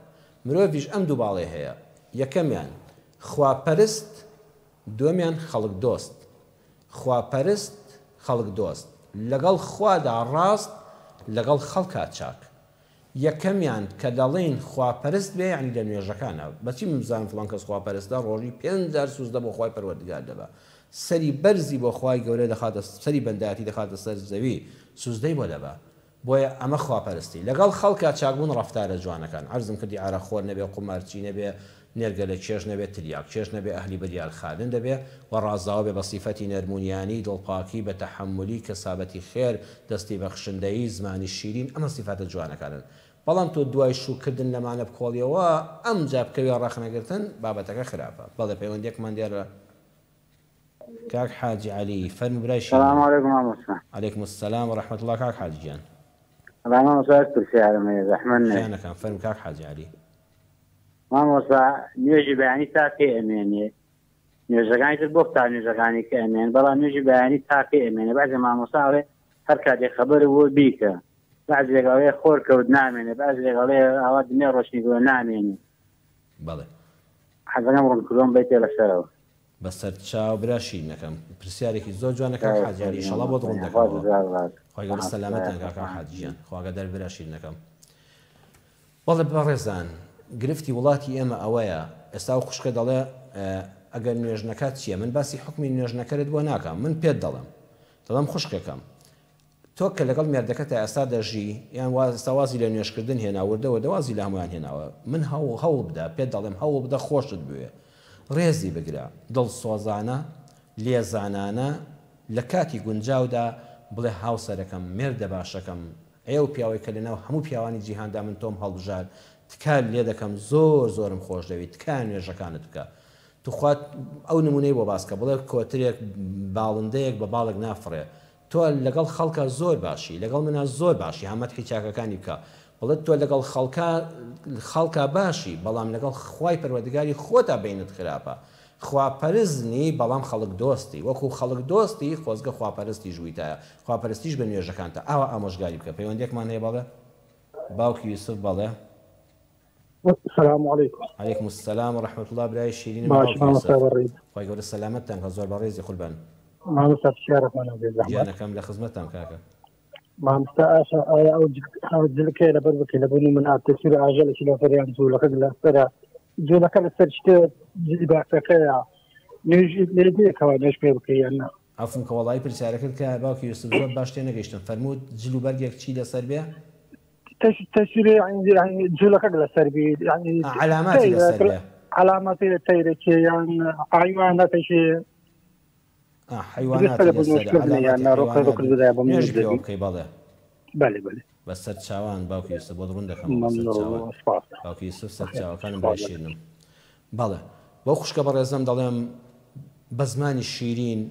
مرۆڤیش ئەم دوو باڵەی هەیە، یەکەمیان خواپەرست، دووەمیان خەڵکدۆست. خواپەرست، خەڵکدۆست. لەگەڵ خوادا ڕاست، لەگەڵ خەڵکا چاک. یەکەمیان کە دەڵێین خواپەرست بێ یەعنی لە نوێژەکانا بەچی من بزانم فڵان کەس خواپەرستە ڕۆژی پێنج جار سوجدە بۆ خوای پەروەردگار دەبا سەری بەرزی بۆ خوای گەورە دەخاتە سەری بەندایەتی دەخاتە سەر زەوی سوجدەی بۆ دەبا بۆیە ئەمە خواپەرستی لەگەڵ خەڵکا چاکبوون ڕەفتارە جوانەکان عەرزم کردی عارەق خۆر نەبێ قومارچی نەبێ نێرگەلە کێش نەبێ تریاک کێش نەبێ ئەهلی بریار خاردن دەبێ و ڕازاوە بێ بە سیفەتی نەرمونیانی دڵپاکی بە تەحەمولی کەسابەتی خێر دەستی بەخشندەیی زمانی شیرین ئەمە سیفاتە جوانەکانن بەڵام تۆ دوای شوو کردن لەمانە بکۆڵیەوە ئەمجا بکەویە ڕەخنە گرتن بابەتەکە خراپە بەڵێ پەیوەندیەکمان دیارە کاک حاجی عەلی فەرموو برای سلام شیرینم. علیکم مامۆستا. علیکم السلام و رحمة اللە کاک حاجی گیان. وەڵا مامۆستا یەک پرسیارم هەیە زەحمەت نەبێ. گیانەکەم فەرموو کاک حاجی عەلی. مامۆستا نوێژی بەیانی تا کەی ئەمێنێ نوێژەکانی تر بۆ تا نوێژەکانی کە ئەمێن بەڵام نوێژی بەیانی تا کەی ئەمێنێ بەعزێ مامۆستا ئەڵێ هەر کاتێ خەبەر بوو بیکە بەعزێک ئەڵێ خۆر کەوت نامێنێ بەعزێک ئەڵێ ئاوا دنیا ڕۆشنی بووە نامێنێ. بەڵێ. حەزەکەم ڕوونکردەوەم بەیتێ لەسەرەوە. بەسەر چاو برا شیرینەکەم. پرسیارێکی زۆر جوانە کاک حاجی عەلی ئیشەڵا بۆت ڕوون دەکەمەوە خوای گەورە سەلامەتتان کا کاک حاجی گیان خوا ئاگادار بێ برا شیرینەکەم. بەڵێ بەڕێزان گرفتی وڵاتی ئێمە ئەوەیە ئێستا ئەو خوشکە دەڵێ ئەگەر نوێژ نەکات چییە من باسی حوکمی نوێژ نەکەرت بۆ ناکەم من پێت دەڵێم دەڵێم خوشکەکەم. تۆ کە لەگەڵ مێردەکەتا ئێستا دەژی یان ئێستا وازی لە نوێژکردن هێنا وردە وردە وازی لە هەموویان هێناوە من هەوڵ هەوڵ بدە پێت دەڵێم هەوڵ بدە خۆشت بوێ ڕێزی بگرە دڵسۆزانە لێزانانە لە کاتی گونجاودا بڵێ هاوسەرەکەم مێردە باشەکەم ئەی ئەو پیاوەی کە لەناو هەموو پیاوانی جیهاندا من تۆم هەڵبژارد تکات لێدەکەم زۆر زۆرم خۆشدەوێی تکایە نوێژەکانت بکە توخوا ئەو نمونەی بۆ باس کە بڵێ کۆترێک باڵندەیەک بە باڵێک نافڕێ تۆ لەگەڵ خەڵکا زۆر باشی لەگەڵ منا زۆر باشی ها مەدحی چاکەکانی بکە بڵێ تۆ لەگەڵ خەڵکا خەڵکا باشی بەڵام لەگەڵ خوای پەروەردگاری خۆتا بەینت خراپە خواپەرست نی بەڵام خەڵک دۆستی وەکو خەڵک دۆستی خۆزگە خواپەرستیش بویتایە خواپەرستیش بە نوێژەکانتا ئاوا ئامۆژگاری بکە پەیوەندیەکمان هەیە بەڵێ باوکی یوسف بەڵێ. السلام علیکم. علیکم السلام و رحمة اللە برای شیرینم باش باوکی مامۆستا یوسف بەڕیز. خوای گەورە سەلامەتتان کا زۆر بەڕێزی قوربان. مامۆستا پرسیارێکمان هەبێ زەحمەت. گیانەکەم لە خزمەتتام کاکە. مامۆستا ئاشا ئایا ئەو ئەو جلکەیە لەبەر بکەی لە بوونی من ئاتەسیر ئاژەڵێکی لەسەر یان جوولەکە لەسەرە جوولەکە لەسەر شتێ جلی باسەکەیە نوێژ لێ دێکەوە نوێژ پێ بکەی یان نا؟ عەفوم کە وەڵایی پرسیارەکەت کە باوکی یوسف زۆر باش تێنەگەیشتم فەرمووت جل و بەرگێک چی لەسەر بێ؟ تەشویر یعنی یعنی جوولەکەک لەسەر بی یعنی عەلاماتی لەسەر بێ. عەلاماتی تەیرەکێ یان حیواناتێکی حیواناتی لەسەر عەلاماتی حیوانات نوێژی پێوە بکەی بەڵێ. بەلێ بەلێ. بەسەر چاوان باوکی یوسف بۆت ڕوون دەکەمەوە بەسەر چاوان باوکی یوسف سەر چاوەکانم برای شیرنم بەڵێ بەو خوشکە بەڕێزەم دەڵێم بە زمانی شیرین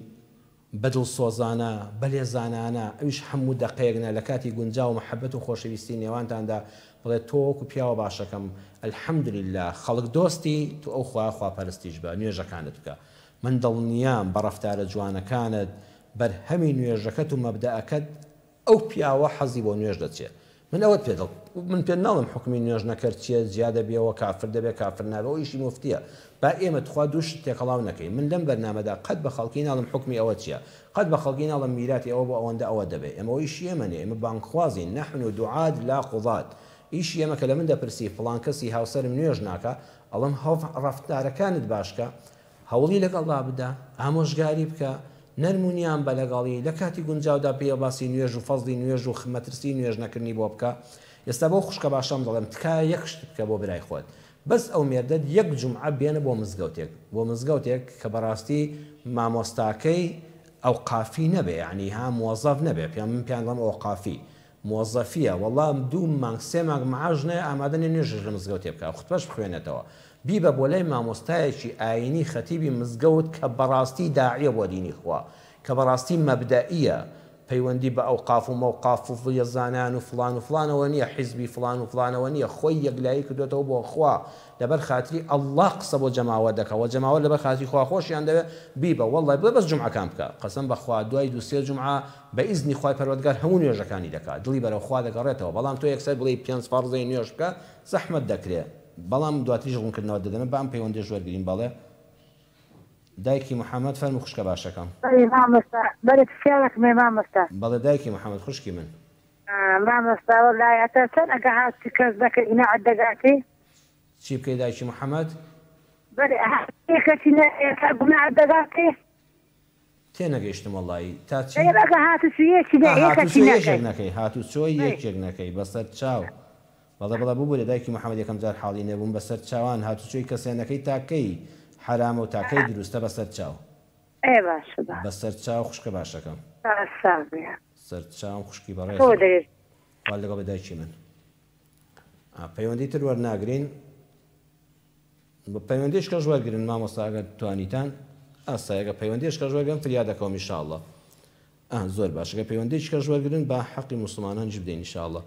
بە دڵسۆزانە، بە لێزانانە، ئەویش هەموو دەقەیەک نا، لە کاتی گونجاو و مەحەبەت و خۆشەویستی نێوانتاندا بڵێ تۆ وەکو پیاوە باشەکەم، الحمدللە، خەڵک دۆستی، تۆ ئەو خوایە خواپەرستیش بە، نوێژەکانت بکە. من دڵنیام بە ڕەفتارە جوانەکانت، بەرهەمی نوێژەکەت و مەبدەئەکەت ئەو پیاوە حەزی بۆ نوێژ دەچێ من ئەوەت پێ دڵ من پێت ناڵێم حوکمی نوێژ نەکەر چیە جیا دەبیەوە کافر دەبێ کافر نابێ ئەوە ئیشی موفتیە با ئێمە تخوا دوو شت تێکەڵاو نەکەین من لەم بەرنامەدا قەت بە خەڵکی ناڵێم حوکمی ئەوە چیە قەت بە خەڵکی ناڵێم میراتی ئەوە بۆ ئەوەندە ئەوە دەبێ ئێمە ئەوە ئیشی ئێمە نیە ئێمە بانگخوازین نحن دعاة لا قضاة ئیشی ئێمە کە لە من دەپرسی فڵان کەسی هاوسەرم نوێژ ناکا ئەڵێم ڕەفتارەکانت باش کە هەوڵی لەگەڵدا بدە، ئامۆژگاری بکە، نەرم و نیان بە لەگەڵی، لە کاتی گونجاودا پێی باسی نوێژ و فەزڵی نوێژ و مەترسی نوێژ نەکردنی بۆ بکە، ئێستا بەو خوشکە باشەم دەڵێم تکایە یەک شت بکە بۆ برای خۆت، بەس ئەو مێردەت یەک جومعە بێنە بۆ مزگەوتێک، بۆ مزگەوتێک کە بەڕاستی مامۆستاکەی ئەوقافی نەبێ یەعنی ها موەزەف نەبێ، من پێیان دەڵێم ئەوقافی، مۆزەفیە وەڵا دوو مانگ سێ مانگ معاش نایە ئامادە نیە نوێژیش لە مزگەوتێ بکا خوتبەش بخوێنێتەوە بیبە بۆ لای مامۆستایەکی ئاینی خەتیبی مزگەوت کە بەڕاستی داعیە بۆ دینی خوا کە بەڕاستی مەبدەئیە پەیوەندی بە ئەوقاف و مەوقاف و زانایان و فڵان و فڵانەوە نیە حیزبی فڵان و فڵانەوە نیە خۆی یەکلایی کردۆتەوە بۆ خوا لەبەر خاتری اللە قسە بۆ جەماوەر دەکا وە جەماوەر لەبەر خاتری خوا خۆشیان دەوێ بیبە واللە بڵێ بەس جومعەکان بکە قەسەم بەخوا دوای دوو سێ جومعە بە ئیزنی خوای پەروەردگار هەموو نوێژەکانی دەکا دڵی بەرەو خوا دەگەڕێتەوە بەڵام تۆ یەکسەر بڵێی پێنج فەڕزەی نوێژ بکە زەحمەت دەکرێ بەڵام دواتریش ڕوونکردنەوەت دەدەمێ با ئەم پەیوەندیەش وەرگرین بەڵێ دایکی محمد فەرموو خوشکە باشەکەم. بەڵێ مامۆستا بەڵێ پرسیارێکم هەیە مامۆستا. بەڵێ دایکی محمد خوشکی من. مامۆستا وەڵای ئەتا چەند ئەگە هاتوو کەس نەکەی گوناحت دەگاتێ؟ چی بکەی دایکی محمد؟ بەڵێ هاتوو کەسی نەکەی ئەتا گوناحت دەگاتێ؟ تێنەگەیشتم وەڵایی تا چی؟ دەی ئەگە هاتوچوو یەکی ئا یەکەکی هاتوچۆ نەکەی. یەکێک نەکەی هاتوچۆی بەڵێ. یەکێک نەکەی بەسەر چاو بەڵێ بەڵێ ببورە دایکی محمد یەکەم جار حاڵی نەبووم بەسەر چاوان هاتوچۆی کەسێ نەکەی تا کەی حەرامە و تا کەی دروستە بەسەر چاو. ئێ باشە باشە. بەسەر چاو خوشکە باشەکەم. ساغ ساغ بی. سەر چاوم خوشکی تۆ بەڕێزم. دەرێ. خوات لەگەڵ بێ دایکی من. ئا پەیوەندی تر وەرناگرین. پەیوەندیش کەش وەرگرن مامۆستا ئەگەر توانیتان ئاسایە گەر پەیوەندیش کەش وەرگرن فریا دەکەوم ان شاء اللە ئا زۆر باش گەر پەیوەندیش کەش وەرگرن با حەقی موسڵمانانیش بدەین ان شاء اللە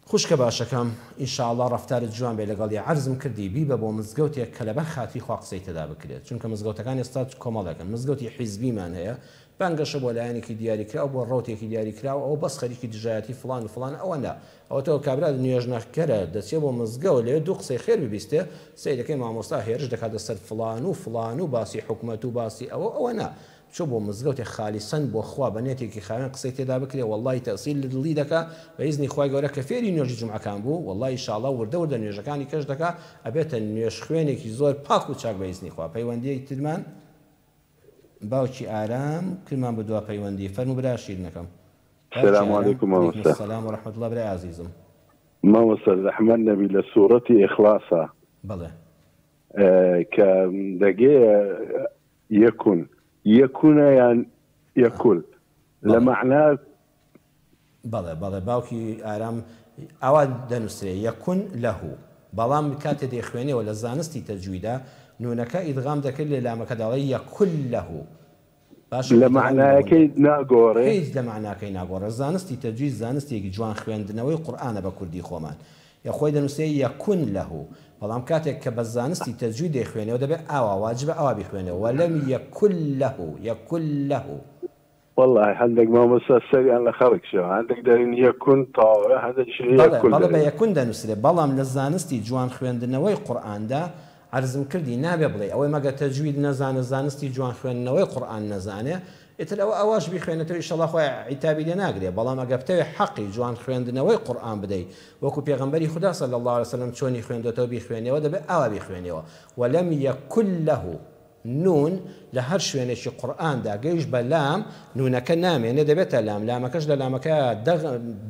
خوشکە باشەکەم ان شاء اللە ڕەفتارت جوان بێ لەگەڵی عەرزم کردی بیبە بۆ مزگەوتێک کە لەبەر خاتری خوا قسەی تێدا بکرێت چونکە مزگەوتەکان ئێستا کۆمەڵێکن مزگەوتی حیزبیمان هەیە بانگەشە بۆ لایەنێکی دیاریکراو بۆ ڕەوتێکی دیاریکراو ئەوە بەس خەریکی دژایەتی فڵان و فڵان ئەوە نا ئەوە تۆ کابرا نوێژنەکەرە دەچێ بۆ مزگەوت لەوێ دوو قسەی خێر ببیستێ سەیرەکەی مامۆستا هێرش دەکاتە سەر فڵان و فڵان و باسی حکومەت و باسی ئەوە ئەوە نا بچۆ بۆ مزگەوتێ خالیسەن بۆ خوا بە نێتێکی خاوێن قسەی تێدا بکرێ وەڵڵاهی تەئسیر لە دڵی دەکا بە ئیزنی خوای گەورە کە فێری نوێژی جومعەکان بوو وەڵڵاهی ئیشاڵڵا وردە وردە نوێژەکانی کەش دەکا ئەبێتە نوێژخوێنێکی زۆر پاک و چاک بە ئیزنی خوا پەیوەندیی ترمان باوکی ئارام کرمان بە دوا پەیوەندی فەرموو برا شیرنەکەم. باوکی سلام ئارام علیکم علیکم مامۆستا. السلام و رحمة اللە برای ئازیزم. مامۆستا زەحمەت نەبی لە سوڕەتی ئیخڵاسا بەڵێ. کە دەگەیە یەکون یەکونە یان یەکول لە بەڵێ. مەعنا. بەڵێ بەڵێ باوکی ئارام ئاوا دەنوسرێ یەکون لە بەڵام کاتێ دەیخوێنێەوە لە زانستی تەجویدا نونەکە ئیدغام دەکرێت لە لامەکەدا ئەڵێ یەکل لە باشە لە ئیدغامی بە غوننە مەعنایەکەی ناگۆڕێ؟ هیچ لە مەعناکەی ناگۆڕێ زانستی تەجوید زانستێکی جوان خوێندنەوەی قورئانە بە کوردی خۆمان یە خۆی دەنوسێ یەکون لە بەڵام کاتێک کە بە زانستی تەجوید دەیخوێنێەوە دەبێ ئاوا واجبە ئاوا بیخوێنێەوە ولم یکن له یکن له. وەڵاهی هەندێک مامۆستا سەریان لە خەڵک شێوا هەندێک دەرێن یەکون تەواوە هەندێکیش بەڵێ یەکول بەڵێ بە دەرێن. یەکون دەنوسرێ بەڵام لە زانستی جوان خوێندنەوەی قورئاندا عەرزم کردی نابێ بڵێی ئەوەی مەگەر تەجوید نەزانێ زانستی جوان خوێندنەوەی قورئان نەزانێ ئیتر ئەوە ئەواش بیخوێنێتەوە ئیشەڵا خوای عیتابی لێ ناگرێ بەڵام ئەگەر بتەوێ حەقی جوان خوێندنەوەی قورئان بدەی وەکو پێغەمبەری خودا صلی اللە علیە وسلم چۆنی خوێندۆتەوە بیخوێنێەوە دەبێ ئاوا بیخوێنێەوە ولم یکن له نوون لە هەر شوێنێکی قورئاندا گەیشت بە لام، نوونەکە نامێنێ دەبێتە لام، لامەکەش لە لامەکە دەغ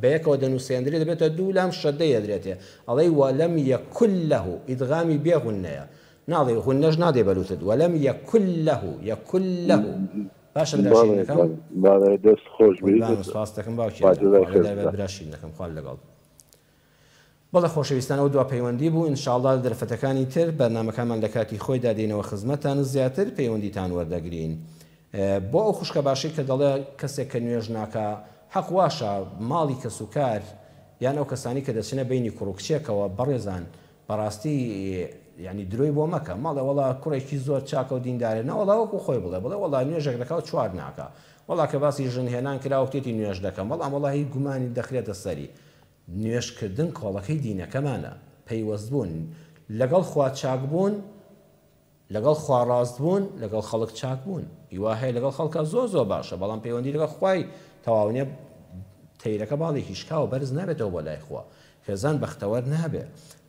بەیەکەوە دەنووسێندرێ دەبێتە دوو لام شەددەی ئەدرێتێ، ئەڵێی ولم یکن له ئیدغامی بێ غوننەیە، ناڵێی غوننەش نادەی بە لووتت، ولم یکن له یکن له باشە برا بەڵێ شیرینەکەم؟ بەڵێ بەڵێ دەست خۆش بی قوربانم سوپاست دەکەم باوکی خوا ئارام، جزای خوا خێر لەدای بێت بدا. برا شیرینەکەم، خوات لەگەڵ. بەڵێ خۆشەویستان ئەوە دوا پەیوەندی بوو ان شاء اللە لە دەرفەتەکانی تر بەرنامەکانمان لە کاتی خۆیدا دێینەوە خزمەتتان و زیاتر پەیوەندیتان وەردەگرین بۆ ئەو خوشکە باشەی کە دەڵێ کەسێک کە نوێژ ناکا حەق واشە ماڵی کەسوکار یان ئەو کەسانی کە دەچنە بەینی کوڕ و کچێکەوە بەڕێزان بەڕاستی یعنی درۆی بۆ مەکە مەڵێ وەڵا کوڕێکی زۆر چاکە و دیندارە نەوەڵا وەکو خۆی بڵێ بڵێ وەڵا نوێژێک دەکا و چوار ناکا وەڵا کە باسی ژن هێنان کرا وتێتی نوێژ دەکەم بەڵام وەڵاهی گومانی دەخرێتە سەری نوێژ کردن کۆڵەکەی دینەکەمانە، پەیوەست بوون لەگەڵ خوا چاک بوون، لەگەڵ خوا ڕاست بوون، لەگەڵ خەڵک چاک بوون. ئی وا هەیە لەگەڵ خەڵکا زۆر زۆر باشە بەڵام پەیوەندی لەگەڵ خوای تەواو نیە، تەیرەکە باڵێکی شکاوە بەرز نابێتەوە بۆ لای خوا، خێزان بەختەوەر نابێ.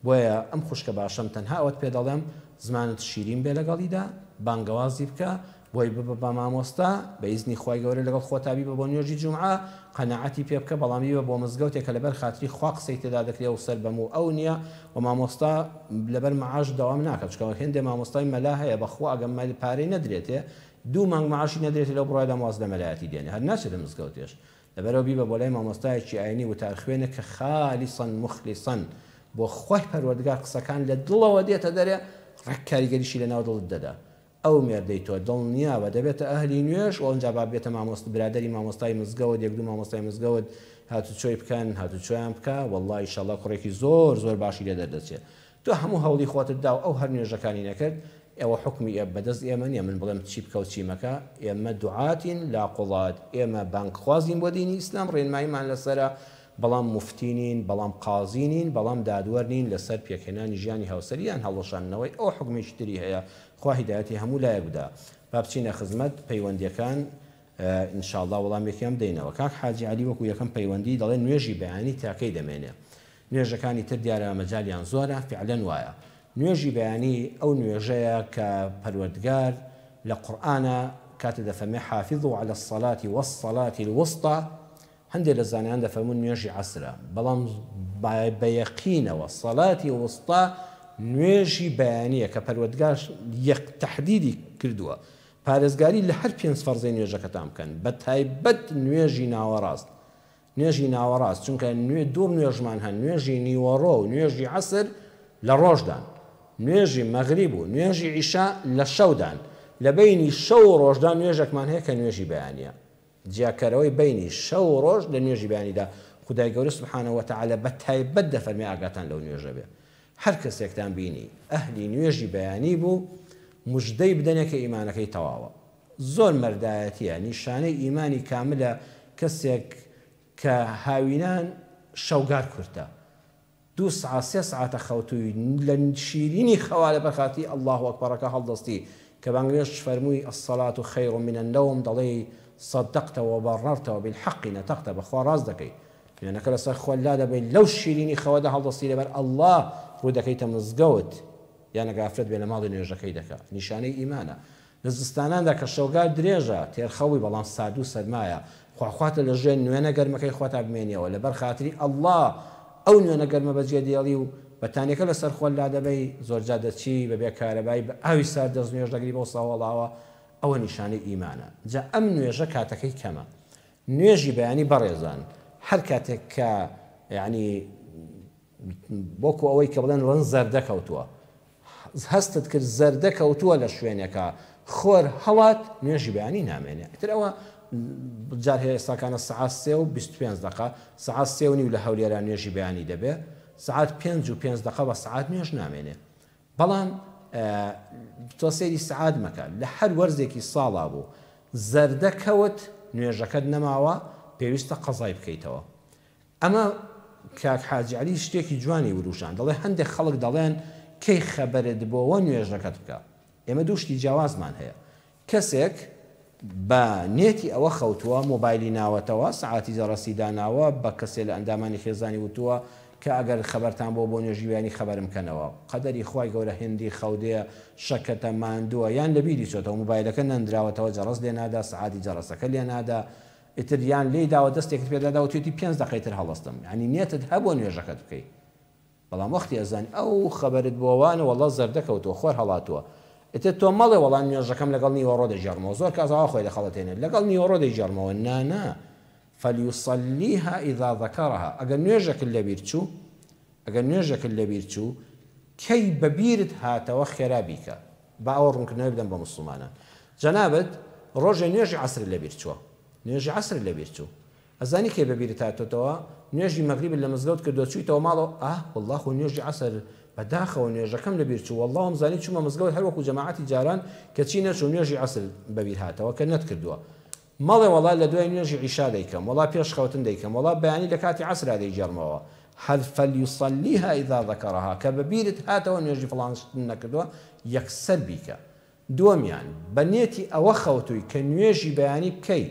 بۆیە ئەم خوشکە باشەم تەنها ئەوەت پێ دەڵێم زمانت شیرین بێ لەگەڵیدا، بانگەوازی بکە، بۆی ببە بە مامۆستا، بە ئیزنی خوای گەورە لەگەڵ خۆتا بیبە بۆ نوێژی جومعە، قەناعەتی پێ بکە، بەڵام بیبە بۆ مزگەوتێک کە لەبەر خاتری خوا قسەی تێدا دەکرێ و سەر بە موو ئەو نیە و مامۆستا لەبەر معاش دەوام ناکا چونکە هێندێ مامۆستای مەلا هەیە بە خوا ئەگەر پارەی نەدرێتێ دوو مانگ معاشی نەدرێتێ لەو بڕوایەدام واز لە مەلایەتی دێنێ هەر ناچێتە مزگەوتێش لەبەرئەوە بیبە بۆ لای مامۆستایەکی ئاینی وتارخوێنێک کە خالیصا موخلیصا بۆ خوای پەروەردگار قسەکان لە دڵەوە دێتە دەرێ ڕێک کاریگەریشی لەناو دڵت دەدا ئەو مێردەی تۆ دڵنیابە دەبێتە ئەهلی نوێژ و ئەونجا با ببێتە مامۆست برادەری مامۆستای مزگەوت یەک دوو مامۆستای مزگەوت هاتوچۆی بکەن هاتوچۆیان بکە وەڵڵا ئیشەڵا کوڕێکی زۆر زۆر باشی لێ دەردەچێ تۆ هەموو هەوڵی خۆتت دا و ئەو هەر نوێژەکانی نەکرد ئەوە حوکمی ئێ بەدەست ئێمە نیە من بڵێم چی بکە و چی مەکە ئێمە دوعاتین لا قوڵات ئێمە بانگخوازین بۆ دینی ئیسلام ڕێنماییمان لەسەرە بەڵام موفتی نین بەڵام قازی نین بەڵام دادوەر نین لەسەر پێکهێنانی ژیانی هاوسەری یان هەڵوەشاندنەوەی ئەوە حوکمێکی تری هەیە خوا هیدایەتی هەموو لایەک بدا با بچینە خزمەت پەیوەندیەکان ان شاء اللە وەڵامێکیان بدەینەوە کاک حاجی عەلی وەکو یەکەم پەیوەندی دەڵێ نوێژی بەیانی تاکەی دەمێنێ نوێژەکانی تر دیارە مەجالیان زۆرە فعلەن وایە نوێژی بەیانی ئەو نوێژەیە کە پەروەردگار لە قورئانا کاتێ دەفەرمێ حافظوا علی الصلاة والصلاة الوسطی هەندێ لە زانایان دەفەرموون نوێژی عەسرە، بەڵام بە یەقینەوە سەلاتی وسطی نوێژی بەیانییە کە پەروەردگار یەک تەحدیدی کردووە پارێزگاری لە هەر پێنج فەرزەی نوێژەکەتان بکەن بە تایبەت نوێژی ناوەڕاست نوێژی ناوەڕاست چونکە نوێ دوو نوێژمان هەن نوێژی نیوەڕۆ و نوێژی عەسر لە ڕۆژدان نوێژی مەغریب و نوێژی عیشا لە شەودان لە بەینی شەو و ڕۆژدا نوێژێکمان هەیە کە نوێژی بەیانییە جیاکەرەوەی بەینی شەو و ڕۆژ لە نوێژی بەیانیدا، خودای گەورە سبحانە وتعالی بە تایبەت دەفەرمێ ئاگاتان لەو نوێژە بێ هەر کەسێکتان بینی ئەهلی نوێژی بەیانی بوو مژدەی بدەنێ کە ئیمانەکەی تەواوە زۆر مەردایەتیە نیشانەی ئیمانی کاملە کەسێک کە هاوینان شەوگار کورتە دوو سعات سێ سعاتە خەوتووی لە شیرینی خەوا لەبەر خاتری اللە اکبرەکە هەڵدەستی کە بانگنوێژ فەرمووی الصلاة خیر من النوم دەڵێی صدقت وبررت وبالحق نطقت بەخوا ڕاست دەکەی نوێنەکە لەسەر خۆت لادەبەی لەو شیرینی خەوەدا هەڵدەستی لەبەر اللە ڕوو دەکەیتە مزگەوت یان ئەگەر ئافرەت بێ لە ماڵی نوێژەکەی دەکا نیشانەی ئیمانە. لە زستاناندا کە شەوگار درێژە، تێرخەوی بەڵام ساردو سەرمایە، خواخواتە لە ژێر نوێنە گەرمەکەی خۆتا بمێنیەوە، لەبەر خاتری اللە ئەو نوێنە گەرمە بەجێ دێڵی و بەتانیەکە لەسەر خۆت لادەبەی، زۆرجار دەچی بەبێ کارەبای بە ئاوی سارد دەست نوێژ دەگری بەو سەهۆڵاوە، ئەوە نیشانەی ئیمانە. جا ئەم نوێژە کاتەکەی کەمە. نوێژی بەیانی بەڕێزان هەر کاتێک کە یانی وەکو ئەوەی کە بڵێن ڵن زەردە کەوتووە هەستت کرد زەردە کەوتووە لە شوێنێکا خۆر هەڵات نوێژی بەیانی نامێنێ ئیتر ئەوە جار هەیە ئێستاکانە سەعات سێ و 25 دقە سەعات سێ و نیو لە هەولێرا نوێژی بەیانی دەبێ سەعات پێنج و پێنج دقە بە سەعات نوێژ نامێنێ بەڵام تۆ سەیری سەعات مەکە لە هەر وەرزێکی ساڵا بوو زەردە کەوت نوێژەکەت نەماوە پێویستە قەزای بکەیتەوە ئەمە کاک حاجی عەلی شتێکی جوانی وروژاند دەڵێ هەندێک خەڵک دەڵێن کەی خەبەرت بۆوە نوێژەکەت بکە ئێمە دوو شتی جیاوازمان هەیە کەسێک بە نێتی ئەوە خەوتووە مۆبایلی ناوەتەوە سەعاتی جەڕەسی داناوە بە کەسێ لە ئەندامانی خێزانی وتووە کە ئەگەر خەبەرتان بۆ بۆ نوێژی بەیانی خەبەرم کەنەوە قەدەری خوای گەورە هێندی خەودێ شەکەتە ماندووە یان لەبیری چۆتەوە مۆبایلەکە نەندراوەتەوە جەڕەس لێنادا سەعاتی جەڕەسەکە لێنادا ئیتر یان لێی داوە دەستێکت پێ دادا وتویەتی پێنج دەقەی تر هەڵەستم یانی نیەتت هەبووە نوێژەکەت بکەی بەڵام وەختی ئەزانی ئەو خەبەرت بۆ وانە وەڵا زەردە کەوتووە خۆر هەڵاتووە ئیتر تۆ مەڵێ وەڵا نوێژەکەم لەگەڵ نیوەڕۆ دەگێڕمەوە زۆر کەس ئاوا خۆی دەخەڵەتێنێت لەگەڵ نیوەڕۆ دەیگێڕمەوە نا نا فلیصلیها اذا ذکرها ئەگەر نوێژەکت لەبیر چوو ئەگەر نوێژەکت لەبیر چوو کەی بەبیرت هاتەوە خێرا بیکە با ئەوە ڕوونکردنەوەی بدەم بە موسڵمانان. جەنابت ڕۆژێ نوێژی عەسرت لەبیر چووە. نوێژی عەسرت لەبیر چوو. ئەزانی کەی بەبیرت هاتۆتەوە؟ نوێژی مەغریبت لە مزگەوت کردووە چوویتەوە ماڵەوە ئاه وەڵڵا خۆ نوێژی عەسر بەداخەوە نوێژەکەم لەبیر چوو وەڵڵا وامزانی چوومە مزگەوت هەر وەکوو جەماعەتی جاران کەچی نەچووم نوێژی عەسر بەبیر هاتەوە کە نەتکردووە. مەڵێ وەڵا لە دوای نوێژی عیشا دەیکەم، وەڵا پێش خەوتن دەیکەم، وەڵا بەیانی لە کاتی عەسرا دەیگێڕمەوە، هەر فلیصلیها اذا ذکرها کە بە بیرت هاتەوە نوێژی فڵان شتت نەکردووە یەکسەر بیکە. دووەمیان، بە نێتی ئەوە خەوتووی کە نوێژی بەیانی بکەی،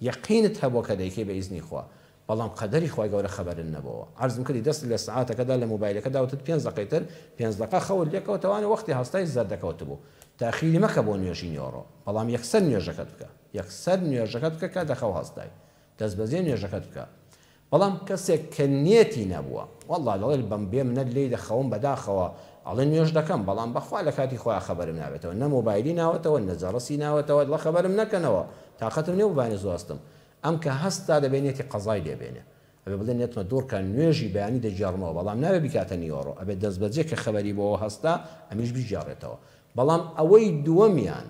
یەقینت هەبووە کە دەیکەی بە ئیزنی خوا، بەڵام قەدەری خوای گەورە خەبەرت نەبۆوە. عەرزم کردی دەستت لە سەعاتەکەدا لە مۆبایلەکەدا وتت پێنج دەقەی تر، پێنج دەقە خەوت لێکەوتەوانێ وەختی هەستای زەردەکەوتبوو. تاخیری مەکە بۆ نوێژی نیوەڕۆ. بەڵام یەکسەر نوێژەکەت بکە. یەکسەر نوێژەکەت بکە کە لە خەو هەستای. دەستبەجێ نوێژەکەت بکە. بەڵام کەسێک کە نێتی نەبووە. وەڵا دەڵێ بەم بێ منەت لێی دەخەوم بەداخەوە ئەڵێ نوێژ دەکەم بەڵام بەخوا لە کاتی خۆیا خەبەرم نابێتەوە نە مۆبایلی ناوەتەوە نە جەڕەسی ناوەتەوە دڵە خەبەرم نەکەنەوە تاقەتم نیە بۆ بەیانی زوو هەستم ئەم کە هەستا دەبێ نێتی قەزای لێ بێنێ ئەبێ بڵێ نێتمە دوڕکە نوێژی بەیانی دەگێڕمەوە بەڵام نابێ بیکاتە نیوەڕۆ ئەبێ دەستبەجێ کە خەبەری بۆوە هەستا ئەمیش بیگێڕێتەوە بەڵام ئەوەی دووەمیان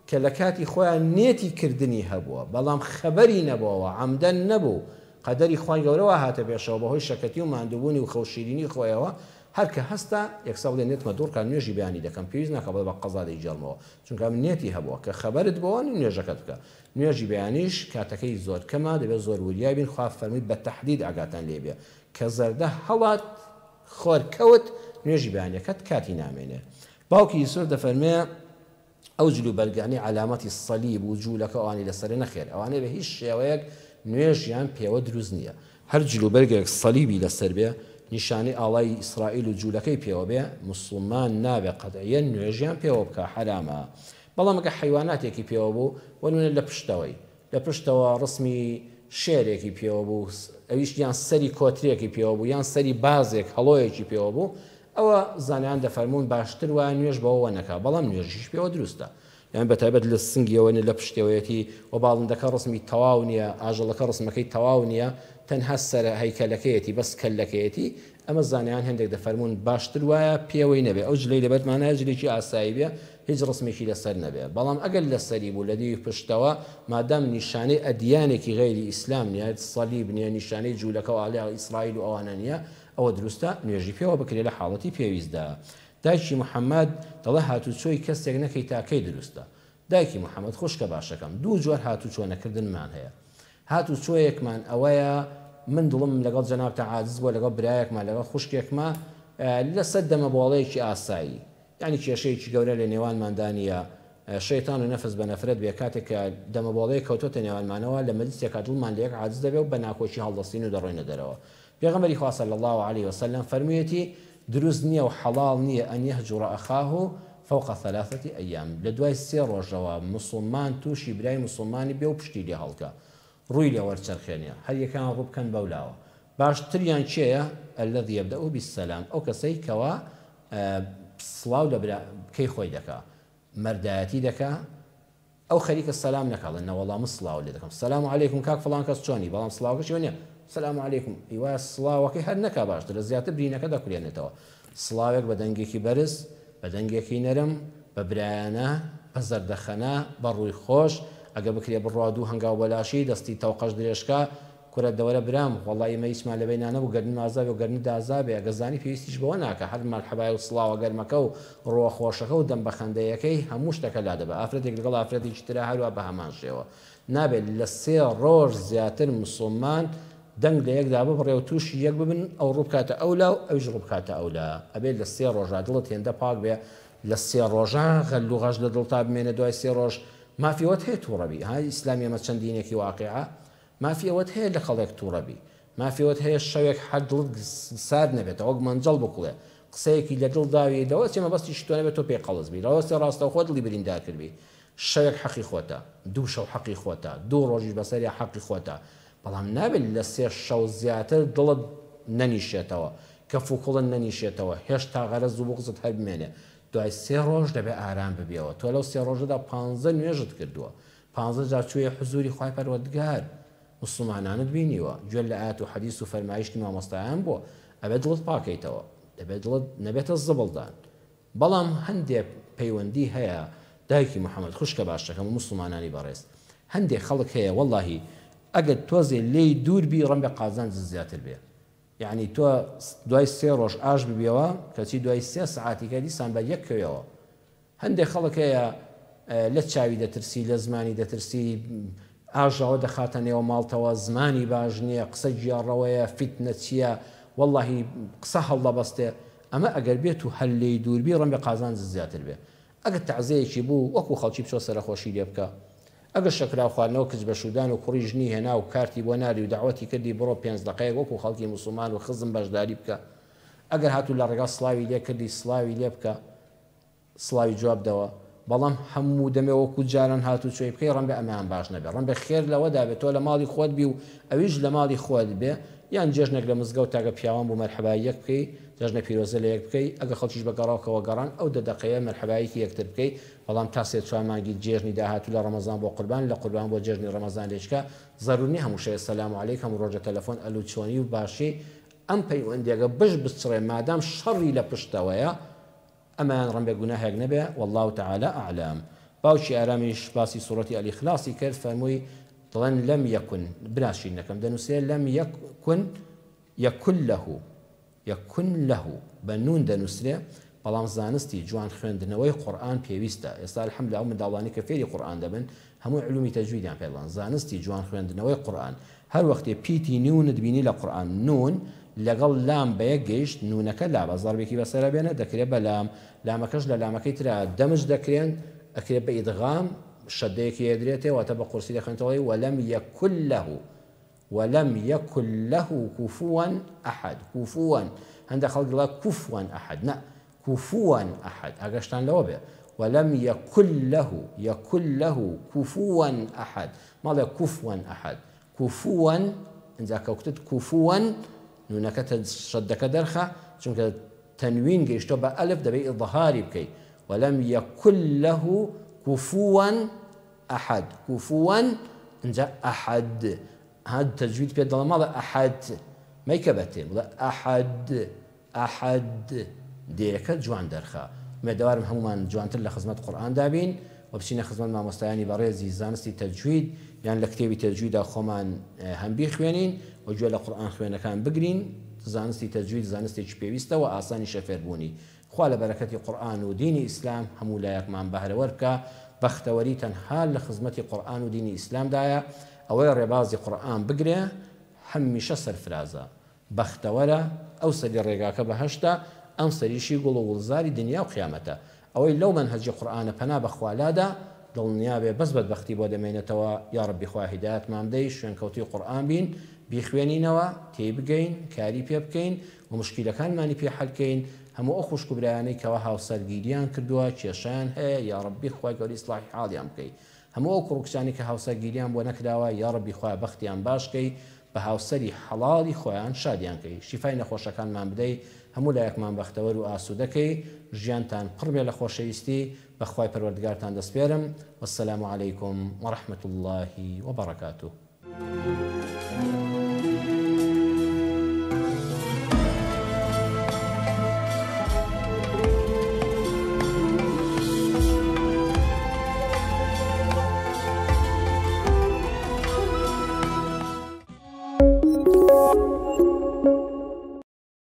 کە لە کاتی خۆیان نێتی کردنی هەبووە بەڵام خەبەری نەبۆوە عەمدەن نەبوو قەدەری خوای گەورە وا هاتە پێشەوە بەهۆی شەکەتی و ماندووبوونی و خەوشیرینی خۆیەوە هەر کە هەستا یەکسەر بڵێ نێتمە دوڕکە نوێژی بەیانی دەکەم پێویست ناکا بڵێ بە قەزا دەیگێڕمەوە چونکە ئەم نێتی هەبووە کە خەبەرت بۆوە نوێژەکەت بکە نوێژی بەیانیش کاتەکەی زۆر کەمە دەبێت زۆر وریا بین خوا فەرمووی بە تەحدید ئاگاتان لێ بێ کە زەردە هەڵات خۆر کەوت نوێژی بەیانەکەت کاتی نامێنێ باوکی یوسف دەفەرمێ ئەو جل و بەرگانەی عەلامەتی سەلیب و جوولەکە ئەوانی لەسەرە نەخێر ئەوانەی بە هیچ شێوەیەک نوێژیان پێوە دروست نییە هەر جل و بەرگێک سەلیبی لەسەر بێ نیشانەی ئاڵای ئیسرائیل و جوولەکەی پێوە بێ موسڵمان نابێ قەتعیەن نوێژیان پێوە بکا حەرامە بەڵام ئەگەر حەیواناتێکی پێوە بوو بۆ نمونە لە پشتەوەی لە پشتەوە ڕسمی شێرێکی پێوە بوو ئەویش یان سەری کۆترێکی پێوە بوو یان سەری بازێک هەڵۆیەکی پێوە بوو ئەوە زانایان دەفەرموون باشتر وایە نوێژ بەوەوە نەکا بەڵام نوێژیش پێوە دروستە یان بەتایبەت لە سنگیەوە نیە لە پشتەوەیەتی و باڵندەکە ڕسمی تەواو نیە ئاژەڵەکە ڕسمەکەی تەواو نیە تەنها سەرە هەیکەلەکەیەتی بەس کەللەکەیەتی ئەمە زانایان هێندێک دەفەرموون باشتر وایە پێوەی نەبێ ئەو جلەی لەبەرتمان هەیە جلێکی ئاسایی بێ هیچ ڕسمێکی لەسەر نەبێ بەڵام ئەگەر لەسەری بوو لە دیوی پشتەوە مادام نیشانەی ئەدیانێکی غەیری ئیسلام نیە سەلیب نیە نیشانەی جوولەکە و ئاڵای ئیسرائیل و ئەوانە نیە ئەوە دروستە نوێژی پێوە بکرێ لە حاڵەتی پێویستدا دایکی محمد دەڵێ هاتوچۆی کەسێک نەکەی تا کەی دروستە دایکی محمد خوشکە باشەکەم دوو جۆر هاتوچۆ نەکردنمان هەیە هاتوچۆیەکمان ئەوەیە من دڵم لەگەڵ جەنابتا عاجز بووە لەگەڵ برایەکما لەگەڵ خوشکێکما لەسەر دەمەبۆڵەیەکی ئاسایی یانی کێشەیەکی گەورە لە نێوانماندا نییە شەیتان و نەفس بە نەفرەت بێ کاتێک کە دەمەبۆڵەیەک کەوتۆتە نێوانمانەوە لە مەجلیسێکا دڵمان لە یەک عاجز دەبێ و بە ناکۆکی هەڵدەستین و دەڕۆینە دەرەوە پێغەمبەری خوا صلی اللە علیە وسلم فەرموویەتی، دروست نییە و حەڵاڵ نییە ان یهجر اخاه فوق ثلاثة ایام، لە دوای سێ ڕۆژەوە موسڵمان تووشی برای موسڵمانی بێ و پشتی لێ هەڵکا، ڕووی لێ وەرچەرخێنێ، هەر یەکەیان ڕوو بکەن بەولاوە. باشتریان کێیە؟ الذی یبدأ بالسلام، ئەو کەسەی کەوا سڵاو لە براکەی خۆی دەکا، مەردایەتی دەکا، ئەو خەریکە سەلام نەکا ئەڵێ نەوەڵا من سڵاوت لێ دەکەم سلام علیکم کاک فڵان کەس چۆنی بەڵام سڵاوەکەشی ئەوە نیە سلام علیکم ئی وایە سڵاوەکەی هەر نەکا باشترە زیاتر برینەکە دەکولێنێتەوە سڵاوێک بە دەنگێکی بەرز بە دەنگێکی نەرم بە برایانە بە زەردەخەنە بە ڕووی خۆش ئەگە بکرێ بڕوا دوو هەنگاو بۆ لاشی دەستی تەوقەش درێژکا کورە دەوەرە برام وەڵا ئیمە هیچمان لە بەینا نەبوو گەرنم ئازابێ و گەرنت ئازابێ ئەگەر زانی پێویستیش بەوە ناکا هەر مەرحەبای و سڵاوە گەرمەکە و ڕووە خۆشەکە و دەم بەخەندەیەکەی هەموو شتەکە لادەبا ئافرەتێک لەگەڵ ئافرەتێکی ترا هەروا بەهەمان شێوە نابێت لە سێ ڕۆژ زیاتر مسوڵمان دەنگ لە یەکدا ببڕێ و تووشی یەک ببن ئەو ڕوو بکاتە ئەولا و ئەویش ڕوو بکاتە ئەولا ئەبێت لە سێ ڕۆژا دڵت هێندە پاک بێ لە سێ ڕۆژا غەل و غەش لە دڵتا بمێنێ دوای سێ ڕۆژ مافی ئەوەت هەیە تووڕە بی ها ئیسلامی ئەمە چەند دینێکی واقیعە مافی ئەوەت هەیە لە خەڵێک توڕە بی. مافی ئەوەت هەیە شەوێک هەر دڵت سارد نەبێتەوە وەک مەنجەڵ بکوڵێ. قسەیەکی لە دڵ داوی لەوە چێ مەبەستیشی تۆ نەبێت تۆ پێی قەڵس بی. لەوە چێ ڕاستەوخۆ دڵی بریندار کردبی. شەوێک حەقی خۆتە. دوو شەو حەقی خۆتە. دوو ڕۆژیش بەسەریا حەقی خۆتە. بەڵام نابێت لە سێ شەو زیاتر دڵت نەنیشێتەوە. کەف و کوڵت نەنیشێتەوە. هێشتا غەرەز و بوغزت هەر بمێنێ. دوای سێ ڕۆژ دەبێ ئارام ببیەوە. تۆ لەو سێ ڕۆژەدا پانزە نوێژت کردووە. پانزە جار چوویە حزوری خوای پەروەردگار موسڵمانانت بینیوە گوێت لە ئایەت و حەدیس و فەرمایشتی مامۆستایان بووە ئەبێت دڵت پاکەیتەوە دەبێت دڵت نەبێتە زبڵدان بەڵام هەندێ پەیوەندی هەیە دایکی محمد خوشکە باشەکەم و موسڵمانانی بەڕێز هەندێ خەڵک هەیە وەڵاهی ئەگەر تۆزێ لێی دوور بی ڕەنبێ قازانجت زیاتر بێ یەعنی تۆ دوای سێ ڕۆژ ئاش ببیەوە کەچی دوای سێ سەعاتیکە دیسان بەر یەک کەویەوە هەندێک خەڵک هەیە لە چاوی دەترسی، لە زمانی دەترسی، ئاژاوە دەخاتە نێوە ماڵتەوە، زمانی باش نییە، قسە گێڕەوەیە، فیتنەچییە، وەڵڵاهی قسە هەڵدەبەستێ، ئەمە ئەگەر بێت و هەر لێی دوور بی ڕەنگە قازانجت زیاتر بێ. ئەگەر تەعزەیەکی بوو وەکوو خەڵکی بچۆ سەرەخۆشی لێ بکە. ئەگەر شەکراو خواردنەوە کچ بە شوودان و کوڕی ژنی هێنا و کارتی بۆ ناردی و دەعوەتی کردی بڕۆ پێنج دەقەیەک وەکوو خەڵکی موسڵمان و خزم بەشداری بکە. ئەگەر هاتوو لە ڕێگا سڵاوی لێ کردی سڵاوی لێ بکە. سڵاوی جواب دەوە، بەڵام هەموو دەمێ وەکوو جاران هاتوچۆی بکەی ڕەنبێ ئەمەیان باش نەبێ، ڕەنبێ خێر لەوەدا بێ تۆ لە ماڵی خۆت بی و ئەویش لە ماڵی خۆت بێ، یان جێژنێک لە مزگەوتا گە پیاوان بوو مەرحەبای یەک بکەی، جەژنە پیرۆزە لە یەک بکەی، ئەگە خەڵکیش بە گەڕۆکەوە گەڕان ئەو دە دەقەیە مەرحەبایەکی یەکتر بکەی، بەڵام تا سێ چوار مانگی جێژنی داهاتوو لە ڕەمەزان بۆ قوربان، لە قوربان بۆ جێژنی ڕەمەزان لێچکە، زەرور نیە هەموو شەوێ سەلام عەلەیک هەموو ڕۆژێ تەلەفۆن ئەلو چۆنی و باشی، ئەم پەیوەندیەگە بش بچڕێ مادام شەڕی لە پشتەوەیە، ئەمەیان ڕەنبێ گوناهێک نەبێ واللە تعالی اعلم باوکی ئارامیش باسی سوڕەتی الاخلاصی کرد فەرمووی دەڵێن لم یکن برا شیرینەکەم دەنوسرێ لم یکن یکن له یکن له بە نون دەنوسرێ بەڵام زانستی جوان خوێندنەوەی قورئان پێویستە ئێستا الحمدللە ئەو منداڵانی کە فێری قورئان دەبن هەموو علومی تەجویدیان پێ دەڵێن زانستی جوان خوێندنەوەی قورئان هەر وەختێ پیتی نونت بینی لە قورئان نون لەگەڵ لام بەیەک گەیشت نونەکە لابە زەربێکی بەسەرا بێنە دەکرێ بە لام لامەکەش لە لامەکەی ترا دەمج دەکرێن ئەکرێ بە ئیدغام شەدەیەکی ئەدرێتێ واتە بە قورسی دەخوێنێتەوە ولم یکن له ولم یکن له کفوا احد کفوا هەندە خەڵک دەڵێ کفوا احد نا کفوا احد ئاگاشتان لەوە بێ ولم یکن له یکن له کفوا احد مەڵێ کفوا احد کفوا ئینجا کە کوتت کفوا نونەکە شەدەکە دەرخە چونکە تەنوین گەیشتوە بە ئەلف دەبێ ئیظهاری بکەی ولم یکن له کفوا احد کفوا ئینجا احد ها تەجوید پێت دەڵێم مەڵێ احد مەیکە بە تێ بڵێ احد احد دێیەکە جوان دەرخە. ئومێدەوارم هەموومان جوانتر لە خزمەت قورئاندا بین و بچینە خزمەت مامۆستایانی بەڕێزی زانستی تەجوید یان لە کتێبی تەجویدا خۆمان هەم بیخوێنین و گوێ لە قورئان خوێنەکان بگرین زانستی تەجوید زانستێکی پێویستە و ئاسانیشە فێربوونی خوا لە بەرەکەتی قورئان و دینی ئیسلام هەموو لایەکمان بەهرەوەر بکا بەختەوەری تەنها لە خزمەتی قورئان و دینی ئیسلامدایە ئەوەی ڕێبازی قورئان بگرێ هەمیشە سەرفرازە بەختەوەرە، ئەو سەری ڕێگاکە بەهەشتە، ئەم سەریشی گوڵ و گوڵزاری دنیا و قیامەتە. ئەوەی لەو مەنهەجی قورئانە پەنا بە خوا لادا، دڵنیا بێ بەس بەدبەختی بۆ دەمێنێتەوە، یاڕەبی خوا هیدایەتمان بدەی شوێنکەوتووی قورئان بین، بیخوێنینەوە، تێی بگەین، کاری پێ بکەین و موشکیلەکانمانی پێ حەل کەین. هەموو ئەو خوشک و برایانەی کەوا هاوسەرگیریان کردووە کێشەیان هەیە یاڕەبی خوای گەورە ئیسڵاحی حاڵیان بکەی هەموو ئەو کوڕ و کچانەی کە هاوسەرگیریان بۆ نەکراوە یاڕەبی خوایە بەختیان باش کەی بە هاوسەری حەڵاڵی خۆیان شادیان کەی شیفای نەخۆشەکانمان بدەی هەموو لایەکمان بەختەوەر و ئاسوودە کەی ژیانتان پڕ بێ لە خۆشەویستی بە خوای پەروەردگارتان دەسپێرم والسلام علیکم ورحمة اللە وبرکاته.